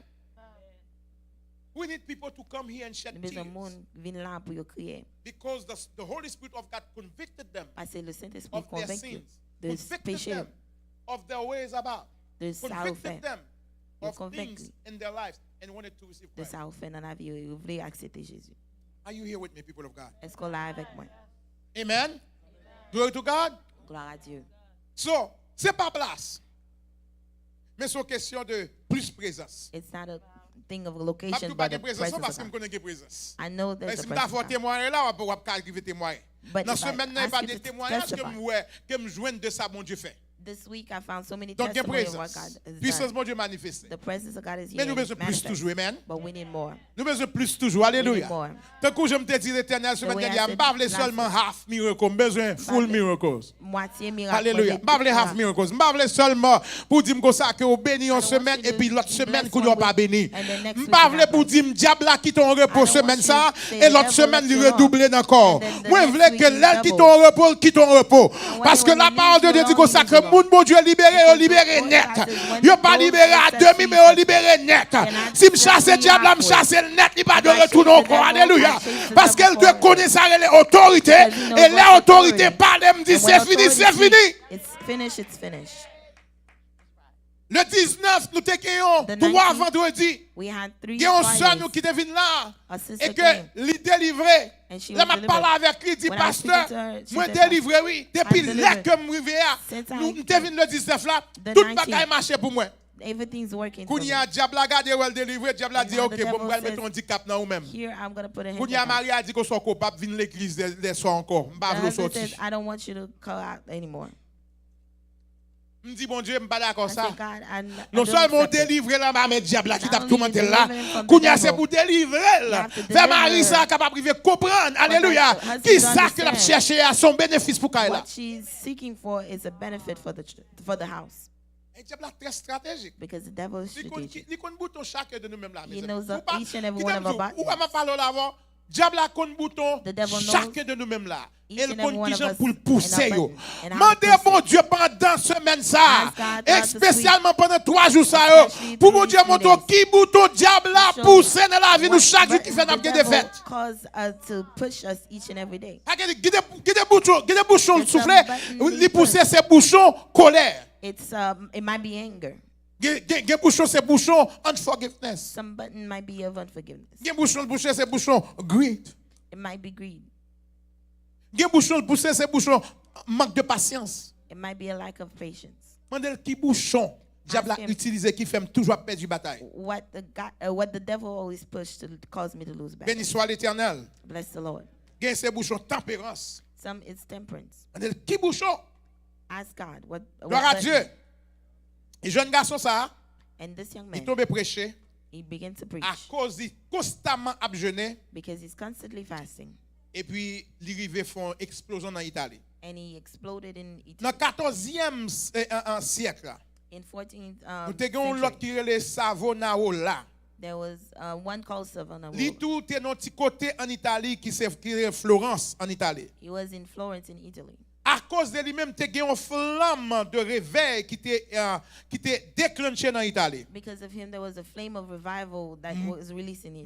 We need people to come here and shed Nou bezwen tears. Moun vin la pou yo kriye. Because the, the Holy Spirit of God convicted them Paske le Sentespri of their Konvenk yo sins, de convicted peche yo, them of their ways about, de sa yo fè. Convicted them Yo of konvenk things li in their lives and wanted to receive de Christ. Sa yo fè nan lavi yo, yo vle aksepte Jezi. Are you here with me, people of God? Èske w la avèk mwen? Amen. Glory to God. Glwa a Dye. So, se pa plas. Men se yon kesyon de plis prezans. It's not a thing of M ap di location, w pa but gen a prezans non presence of paske m God. Konnen gen prezans. I know Men there's a si m ta fè w presence of God. Temwayaj la, w ap, w ap ka rive temwaye. But Nan if I Semèn nan e ask pa you de to temwayaj ke testify, m wè, ke m jwenn de sa Bondye fè. This week I found so many Donk gen testimonies of what prezans. God has Pwisans done. Bondye manifeste. The presence of God is here Men nou and it's bezwen plis manifest. Toujou, amen. But we need more. Nou bezwen plis toujou, aleluya. More. Tankou jan m te di Letènèl The way semèn I dènyè, m said pa vle last sèlman week, half miracle, m bezwen full vle- miracles. Moitié miracle. Aleluya. M pa vle half miracles. M pa vle sèlman pou di m konsa ke ou beni yon semèn epi lòt semèn kounye a w pa beni. M pa vle pou di m dyab la kite yon repo semèn sa e lòt semèn li redouble nan kò w. Mwen vle ke lè l kite yon repo, l kite yon repo. Paske lapawòl de Dye di konsa ke moun Bondye libere, yo libere nèt. Yo pa libere a demi, men yo libere nèt. Si m chase dyab la, m chase l nèt, li pa dwe retounen ankò. Aleluya. Paske l dwe konnen sa rele otorite. E lè otorite pale, m di se fini, se fini. It's finished, it's finished. Le diznèf, nou te gen yon twa vandredi. Gen yon sè nou ki te vin la e ke li delivre. Lè m ap pale avèk li, li di, "Pastè, mwen delivre, wi. Depi lè ke m rive a, nou, m te vin le diznèf la, tout bagay mache pou mwen." Kounye a, dyab la gade, wè l delivre, dyab la di, "Ok, bon, m pral mete yon dikap nan ou menm." Kounye a, mari a di, "Konsa w koupab, vin legliz lè, lè swa ankò. M pa vle w sòti." M di, "Bondye, m pa dakò sa." Non sèlman w delivre l anba men dyab la ki t ap toumante l la, kounye a se pou w delivre l. Fè mari sa a kapab rive konprann, alelouya, ki sa ke l ap chèche a, se yon benefis pou kay la. E dyab la trè estratejik. Li konn ki, li konn bouton chak de nou menm la, mezanmi. Ou pa, kite m di w, ou wè m ap pale w la avè w. Dyab la konn bouton chak de nou menm la. E l konn kijan pou l pouse yo. Mande Bondye pandan semèn sa a, espesyalman pandan twa jou sa yo, pou Bondye montre w ki bouton dyab la pouse nan lavi nou chak jou ki fè n ap gen defèt. Gen de, gen de bouchon, gen de bouchon l soufle, li pouse se bouchon kolè. Gen, gen, gen bouchon se bouchon unforgiveness. Gen bouchon l pouse se bouchon greed. Gen bouchon l pouse se bouchon mank de pasyans. Mande l ki bouchon dyab la itilize ki fè m toujou ap pèdi batay. Beni swa Letènèl. Gen se bouchon tanperans. Mande l ki bouchon. Glwa a Dye. E jèn gason sa a, li tonbe preche akoz li konstaman ap jene. Epi li rive fè yon eksplozyon nan Itali. Nan katòzyèm s-, e, an, an syèk la, nou te gen yon lòt ki rele Savonarola. Li tou te nan yon ti kote ann Itali ki se, ki rele Florans ann Itali. Akoz de li menm, te gen yon flanm de revèy ki te, e, ki te deklanche nan Itali.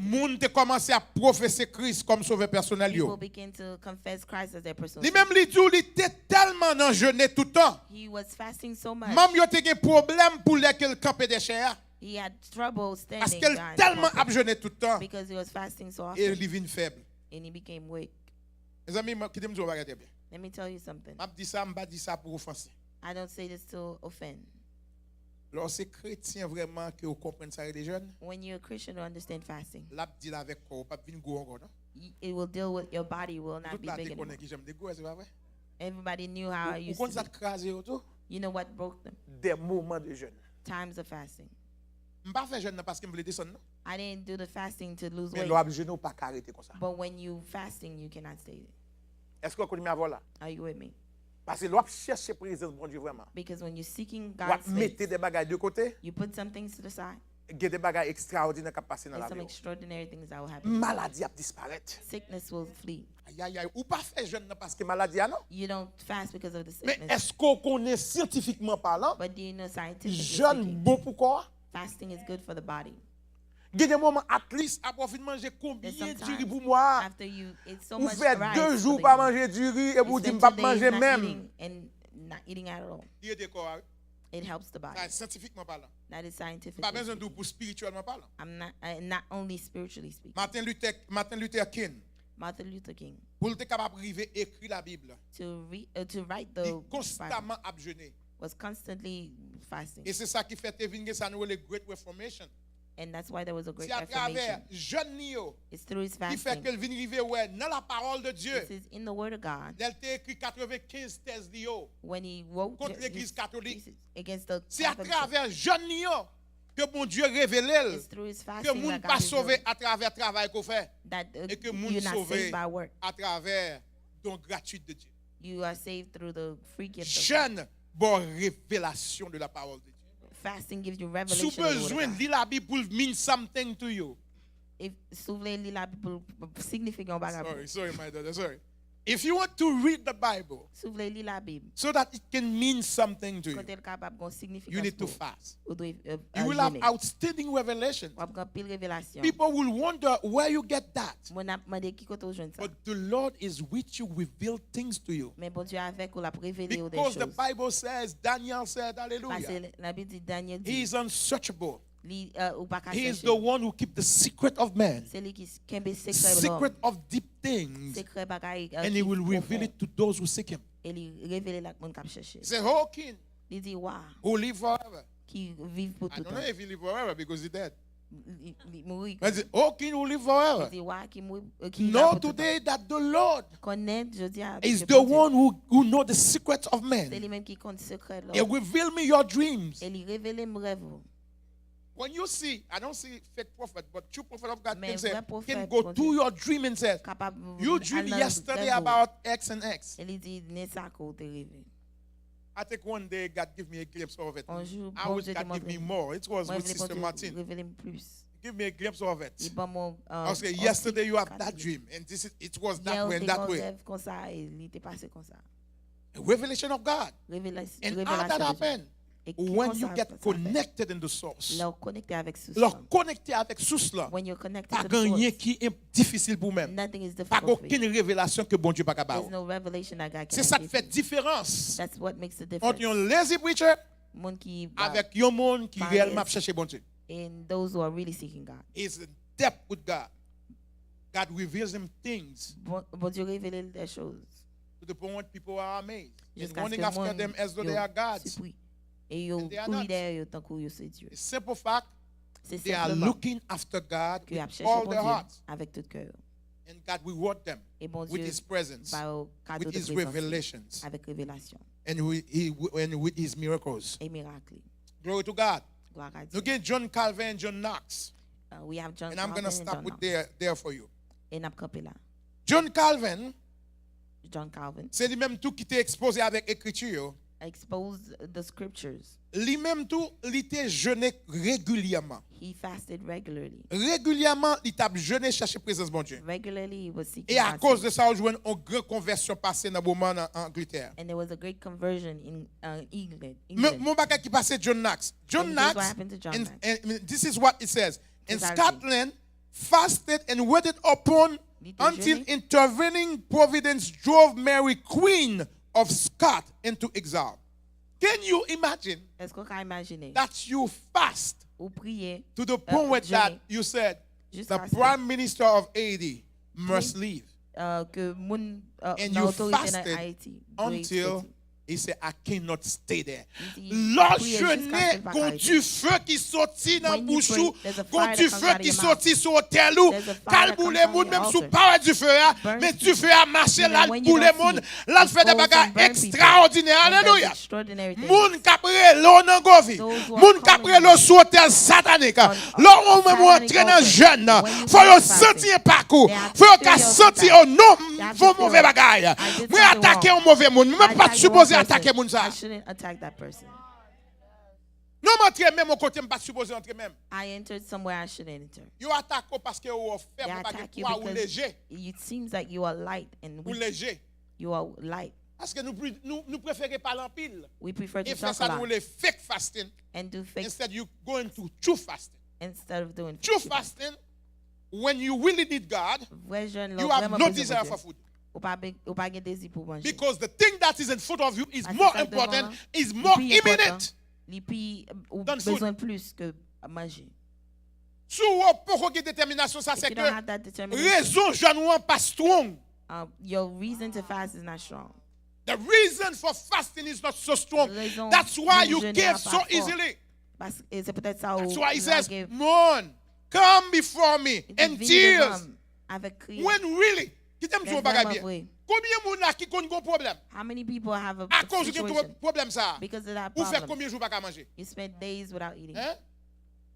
Moun te kòmanse ap pwofese Kris kòm Sovè pèsonèl yo. Li menm, li di w, li te tèlman nan jene tout tan. Manm yo te gen pwoblèm pou lè ke l kanpe dèchè a. Paske l tèlman ap jene tout tan. E li vin fèb. Mezanmi, kite m di w yon bagay trè byen. M ap di sa, m pa di sa pou ofanse. Lè w se kretyen vrèman ke w konprann sa rele jèn, l ap deal avèk kò w, w p ap vin gwo ankò, non. Tout la te konnen kijan m te gwo, se pa vre? Ou, ou konn sa k kraze yo tou? Des moments de jeûne. M pa fè jèn nan paske m vle desann, non. Men lè w ap jene, ou pa ka rete konsa. Èske w kote m avè w la? Paske lè w ap chèche prezans Bondye vrèman, w ap mete de bagay de kote, gen de bagay ekstraòdinè k ap pase nan lavi w. Maladi ap disparèt. Ayayay, ou pa fè jèn nan paske maladi a, non. Men èske w konnen, syantifikman palan, jèn bon pou kò a? Gen de moman, at least, apre w fin manje konbyen diri pou mwa a, ou fè de jou ou pa manje diri, epi w di, "M p ap manje menm." Li ede kò a, wi. Sa, syantifikman palan. M pa bezwen di w pou espirityèlman palan. Martin Luther, Martin Luther King, pou l te kapab rive ekri Labib, li konstaman ap jene. E se sa ki fè te vin gen sa nou rele Great Reformation. Se atravè jèn li yo ki fè ke l vin rive wè nan la parole de Dieu, lè l te ekri katrevenkenz tèz li yo kont legliz katolik. Se atravè jèn li yo ke Bondye revele l ke moun pa sove atravè travay ke w fè, e ke moun sove atravè don gratuit de Dieu. Jèn ba w revelasyon de la parole de Dieu. Si w bezwen li Labib pou l mean something to you. If, si w vle li Labib pou l signifye yon bagay pou ou. Sorry, sorry, my daughter, sorry. If you want to read the Bible Si w vle li Labib, so that it can mean something to you, kote l kapab gon you signifikans need to pou ou, fast. Ou dwe euh, You will have jene. Outstanding revelation. W ap gen pil revelasyon. People will wonder where you get that. Moun ap mande ki kote w jwenn sa. But the Lord is with you, reveal things to you. Men Bondye avèk ou, l ap revele w de Because the choz. Bible says, Daniel said, Paske hallelujah, Labib di Danyèl He di, is unsearchable. Li, euh, ou pa ka He is chèche. The one who keeps the secret of man, Se li ki kenbe sekrè secret lòm, of deep things, Sekrè bagay euh, and He ki will reveal pwofon. It to those who seek Him. E li revele l ak moun k ap chèche. He said, Oh, king, Li di, Wa who live forever. Ki viv pou I don't toutan. Know if he live forever because he dead. Li, li mouri. He said, Oh, king, who live forever. Li di, Wa ki mouri, euh, ki la Know pou toutan. Today that the Lord Konnen jodi a is ke the Bondye one who, who know the secrets of Se man. Li menm ki konn sekrè And lòm. Will reveal me your dreams. E li revele m rèv ou. When you see, I don't see fake prophet, but true prophet of God Men can say, vrè pwofèt can go Bondye to your dream and says, kapab You al dream nan yesterday rèv ou. About X and X. E li di, Nen sa ke w te reve. I think one day God give me a glimpse of it. On jou, I wish Bondye te God give me montre m. More. It was Mwen with vle Sister Bondye Martin. Revele m plis. Give me a glimpse of it. Li ban mwen I was saying, yon Yesterday ti you have kat that li. dream, and this is, it was Yè that ou way, te that gen way. Rèv konsa e li te pase konsa. A revelation of God. Revelas- And how that Revelasyon de Dye. Happened? E ki When konsa you get sa fèt? Connected in the source. Lè w konekte avèk sous Lè w lan. Konekte avèk sous lan. When you're connected Pa to the gen anyen source, ki en- difisil pou mwen. Nothing is Pa gen difficult for you. Okenn revelasyon ke Bondye pa ka ba There's ou. No revelation that God Se cannot sa k give fè you. Diferans That's what makes the Ant difference. Yon lazy preacher Moun ki avèk yon moun ki parèz. Reyèlman ap chèche Bondye. And those who are really seeking God. Is in depth with God. God reveals him things. Bon, Bondye revele l de choz. To the point when people are amazed and Jiskaske running after moun them as though yo they are gods. Sipri. E yo And they are kouri not. Dèyè yo tankou yo se Dye. A simple fact, Se they are senpleman Looking after God ke y with ap chèche All their Bondye heart. Avèk tout kè yo. And God reward them E with Bondye his presence, ba yo kado with de his prezans revelations, avèk revelasyon and, with, he, and with his miracles. E mirak li. Glory to God. Glwa a Nou Dye. Gen John Calvin and John Knox. Uh, we have John And I'm going to Calvin and stop John with Knox. There, there for you. E n ap kanpe la. John Calvin, John Calvin. Se li menm tou ki te ekspoze avèk ekriti yo. Expose the scriptures. Li menm tou, li te jene regilyèman. He fasted regularly. Regilyèman, li t ap jene chache prezans Bondye. Regularly, he was seeking E God's akoz face. De sa, ou jwenn yon gran konvèsyon pase nan moman nan Angletè. And there was a great conversion in uh, England. Men England. Yon bagay ki pase John Knox. John And here's what Knox, happened to John in, Knox. In, this is what it says. In This is how it Scotland, fasted and waited upon Li te until jene. Intervening providence drove Mary, Queen of Scots, into exile. Can you imagine Èske w ka imajine? That you fast Ou priye to the euh, point that jene you said the jiskaske prime minister of Haiti must leave? Euh, ke moun euh, And nan you otorite nan fasted Ayiti dwe until soti. He said, I cannot stay there. Li di, Lò priye jene, jiskaske l pa ka gon rete. Dife ki soti nan When you bouch pray, ou, there's a gon fire that comes Dife out of ki your mouth. Soti sou otèl ou, There's a k al fire that boule comes out moun, of your menm si w altar. Pa wè Dife a, Burns men people. Dife a mache, And l al then when you boule don't moun, see, l al fè de it goes bagay and burn people. Ekstraòdinè. And does Alelouya. Extraordinary things. Moun k ap rele w nan govi, Those who are moun k ap calling rele w you sou otèl satanik, on lè w menm w satanic antre nan altar, jèn nan, when you fò yo pray fasting, santi enpak ou, they have fò yo to ka feel your santi impact. o non, They have fò to feel move bagay. I did Mwen something atake wrong. Yon move moun, mwen I pa t attacked one sipoze atake person. Moun sa. I shouldn't attack that person. Non, m antre menm yon kote m pa t sipoze antre menm. I entered somewhere I shouldn't enter. Yo atake w paske yo wè w fèb, They ou pa gen attack you pwa, ou because leje. It seems like you are light and Ou weak. Leje. You are light. Paske nou, pri- nou, nou prefere pale anpil. We prefer E to fè talk sa a nou lot rele fake fasting. And do fake Instead you going to true fasting. Instead of doing True fake fasting, when you really need God, Vrè jèn lè you w have vrèman no bezwen desire for Bondye. Food. Ou pa, be- ou pa gen dezi pou manje. Because the thing that is in front of you is Paske more sa k devan important, an, is li more pi enpòtan, imminent. Li pi, ou Than food. Bezwen plis ke manje. Si w poko gen detèminasyon sa, If se you ke don't have that determination, rezon jèn ou an pa strong. Uh, your reason to fast is not strong. The reason for fasting is not so strong. Rezon That's why pou you jene give an pa so fò. easily. Pas- e Se poutèt sa ou That's why he says, lage. Mourn, come before me Li di, in "Vini tears." Devan m avèk kriye. When really, kite m di yon bagay byen. Konbyen moun la ki konn gon pwoblèm? How many people have a Akoz ou gen situation pwoblèm sa, because of that ou fè problem? Konbyen jou pa ka manje? You spend days without eating. Hein?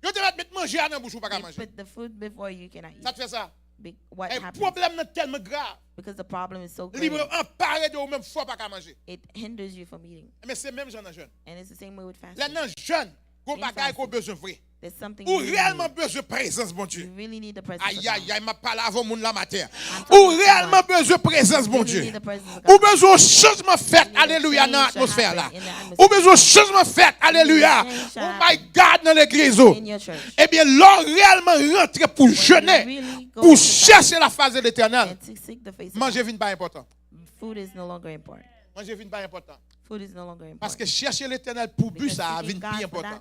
Yo te mèt met manje a nan bouch ou pa ka They manje. Put the food before you cannot eat. Sa te fè sa. Be- What E happens? Pwoblèm nan tèlman grav. Because the problem is so Li great, anpare de ou menm fò pa ka manje. It hinders you from eating. Men se menm jan nan jèn. And it's the same way with Lè fasting. Nan jèn, gon In bagay ke ou fasting, bezwen vre. Ou reyèlman bezwen prezans Bondye. Ayayay, m ap pale avè yon moun la maten. Ou reyèlman bezwen prezans Bondye. Ou bezwen yon chanjman fèt, alelouya, nan atmosfè la. Ou bezwen yon chanjman fèt, alelouya. Oh my God, nan legliz ou. Ebyen, lè w reyèlman rantre pou jene, pou chèche la face de Letènèl, manje vin pa enpòtan. Manje vin pa enpòtan. Paske chèche Letènèl pou bi sa a vin pi enpòtan.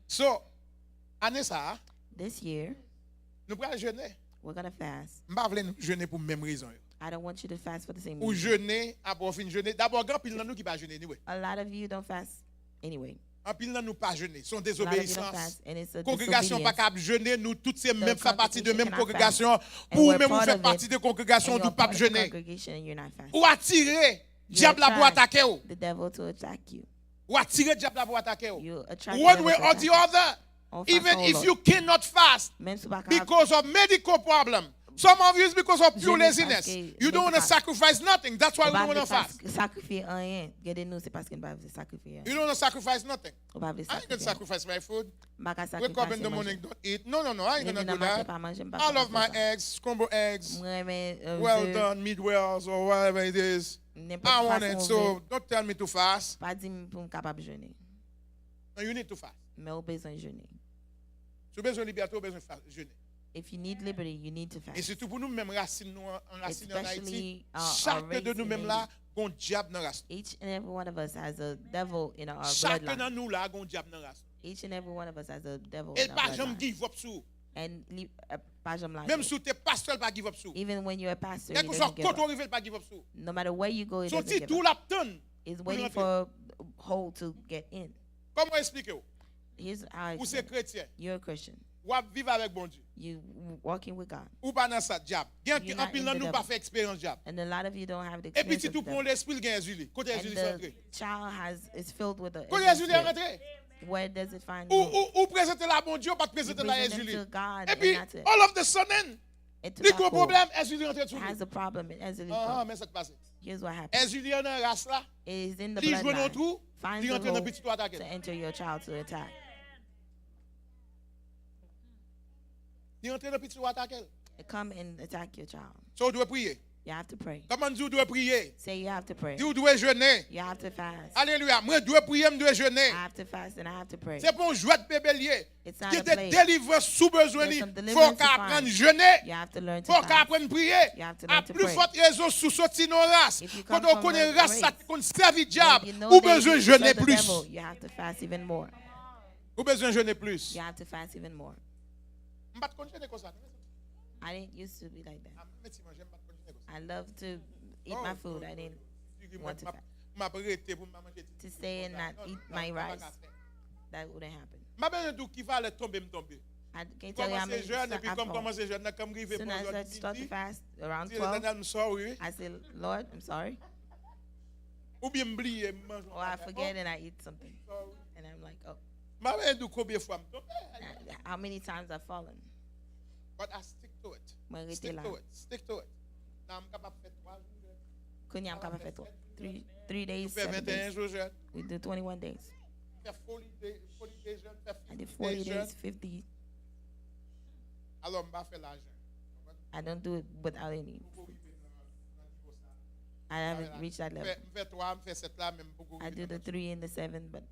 So, ane sa a, nou pral jene. M pa vle nou jene pou menm rezon yo. Ou jene, apre w fin jene. Dabò, gen anpil nan nou ki pa jene, anyway. Anpil nan nou pa jene. Se yon dezobeyisans. Kongregasyon pa ka ap jene, nou tout se menm, fè pati de menm kongregasyon. Pou ou menm, ou fè pati de kongregasyon, ou di w p ap jene. Ou atire dyab la pou atake w. Ou atire dyab la pou atake w. One way or the other. Even if you cannot fast because of medical problem, some of you is because of pure laziness. You don't want to sacrifice nothing. That's why you don't want to fast. You don't want to sacrifice nothing. I ain't gonna sacrifice my food. Wake up in the morning, don't eat. No, no, no, I ain't gonna do that. I love my eggs, scrambled eggs, well done, meat wells, or whatever it is. I want it, so don't tell me to fast. No, you need to fast. Si w bezwen libète, ou bezwen fa- jene. E sitou pou nou menm, rasin nou an, an rasin an Ayiti, chak de nou menm la, gon dyab nan ras nou. Chak nan nou la, gon dyab nan ras nou. E l pa janm give up sou ou. Menm si w te pastè, l pa give up sou ou. Kèlkeswa kote w rive, l pa give up sou ou. Se yon ti twou l ap tann pou l rantre. Kòman w eksplike w? Ou se kretyen. W ap viv avèk Bondye. Ou pa nan sa dyab. Gen anpil nan nou pa fè eksperyans dyab. E pitit ou pran lespri l gen Èzili. Kote Èzili sa antre? Kote Èzili a rantre? Ou, ou, ou prezante l a Bondye, ou pa t prezante l a Èzili. Epi, all of the sudden, li gon pwoblèm, Èzili rantre sou li. Ah, men sa k pase. Èzili an nan ras la, li jwenn yon twou, li rantre nan pitit ou atake l. Li rantre nan pitit ou atake l. So ou dwe priye. Kòman di ou dwe priye? Di ou dwe jene. Alelouya. Mwen dwe priye, m dwe jene. Se pa yon jwèt bebe l ye. Gen de delivrans si w bezwen li, fò w ka aprann jene. Fò w ka aprann priye. A pli fòt rezon, si w soti nan yon ras kote w konnen ras sa te konn sèvi dyab, ou bezwen jene plis. Ou bezwen jene plis. M pa t konn jene konsa, non. Menm ti manje, m pa t konn jene konsa. Diri, mwen, m ap, m ap rete pou m pa manje diri. M pa ka fè. M pa bezwen di w ki valè tonbe m tonbe. M kòmanse jèn, epi kòm m kòmanse jèn nan, kan m rive bò lòt midi, m di, Letènèl, m sorry. Oubyen m bliye, m manje yon bagay. M pa bezwen di w konbyen fwa m tonbe. But I stick to it. Mwen rete la. Stick to it. Stick to it. Now m kapab fè twa jou jèn. Kounye a m kapab fè twa, three, three days, seven days. Nou fè venteyen jou jèn. We do twenty-one days. Fè forty day, forty day jèn, fè fifty day jèn. I did forty days, fifty. Alò, m pa fè lajan. I don't do it without any. M poko rive nan, nan nivo sa. I haven't reached that level. M fè, m fè twa, m fè sèt la, men m poko rive nan three and the seven, but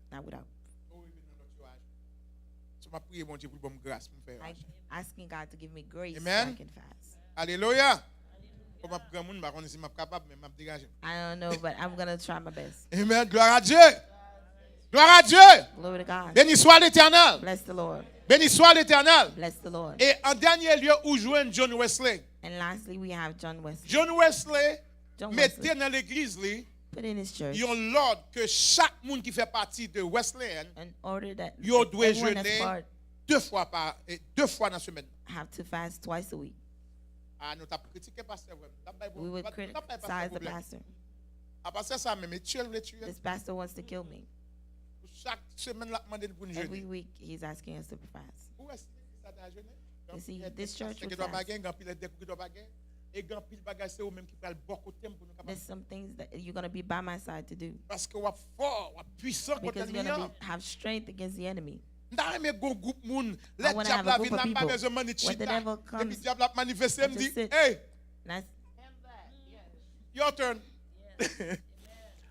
not without. So, m ap priye Bondye pou l ban m gras pou m fè lajan. Asking God to give me grace so I can fast. Alelouya. Kòm m ap granmoun, m pa konnen si m ap kapab, men m ap degaje m. I don't know, but I'm gonna try my best. Amen. Gloire à Dieu. Gloire à Dieu. Glory to God. Béni soit l'Éternel. Bless the Lord. Béni soit l'Éternel. Bless the Lord. E an dènye lye, ou jwenn John Wesley. And lastly, we have John Wesley. John Wesley mete nan legliz li yon lòd ke chak moun ki fè pati de Wesleyen, yo dwe jene de fwa pa, eh, de fwa nan semèn. Have to fast twice a week. Ah, nou t ap kritike pastè vre. Nou t ap bay, nou t ap bay pastè pwoblèm. A pastè sa menm, e tye l vle tye n. This pastor wants to kill me. Chak semèn l ap mande n pou n jene. Every week he's asking us to fast. Ou wè si legliz la ta jene? You see, this church would fast. Gen anpil lè de kou ki t ap gen. E gen anpil bagay, se ou menm ki pral bò kote m pou nou kapab. There's some things that you're going to be by my side to do. Paske w ap fò, w ap pwisan kont Because you're ènmi going an. To be, have strength against the enemy. M ta renmen gon gwoup moun, lè I wanna dyab have a la group vin of la m pa people. bezwen mannik When the chita. devil Depi comes, dyab la ap manifeste, I m just di, sit. Hey, And I, your turn.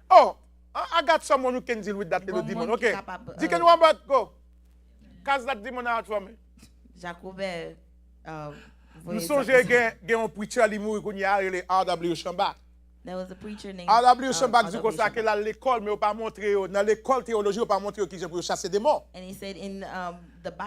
Oh, I I got someone who can deal with that little Bon demon. Moun ki Okay. Kapab, Deacon uh, Robert, go. Cast that demon out for me. Jacobert, uh, M sonje gen, gen yon preacher li mouri kounye a, rele R W Chambach. There was a preacher named R W uh, Chambach di R W konsa ke Chambach. L al lekòl, men yo pa montre yo, nan lekòl teyoloji, yo pa montre yo kijan pou yo chase demon. And he said in um, the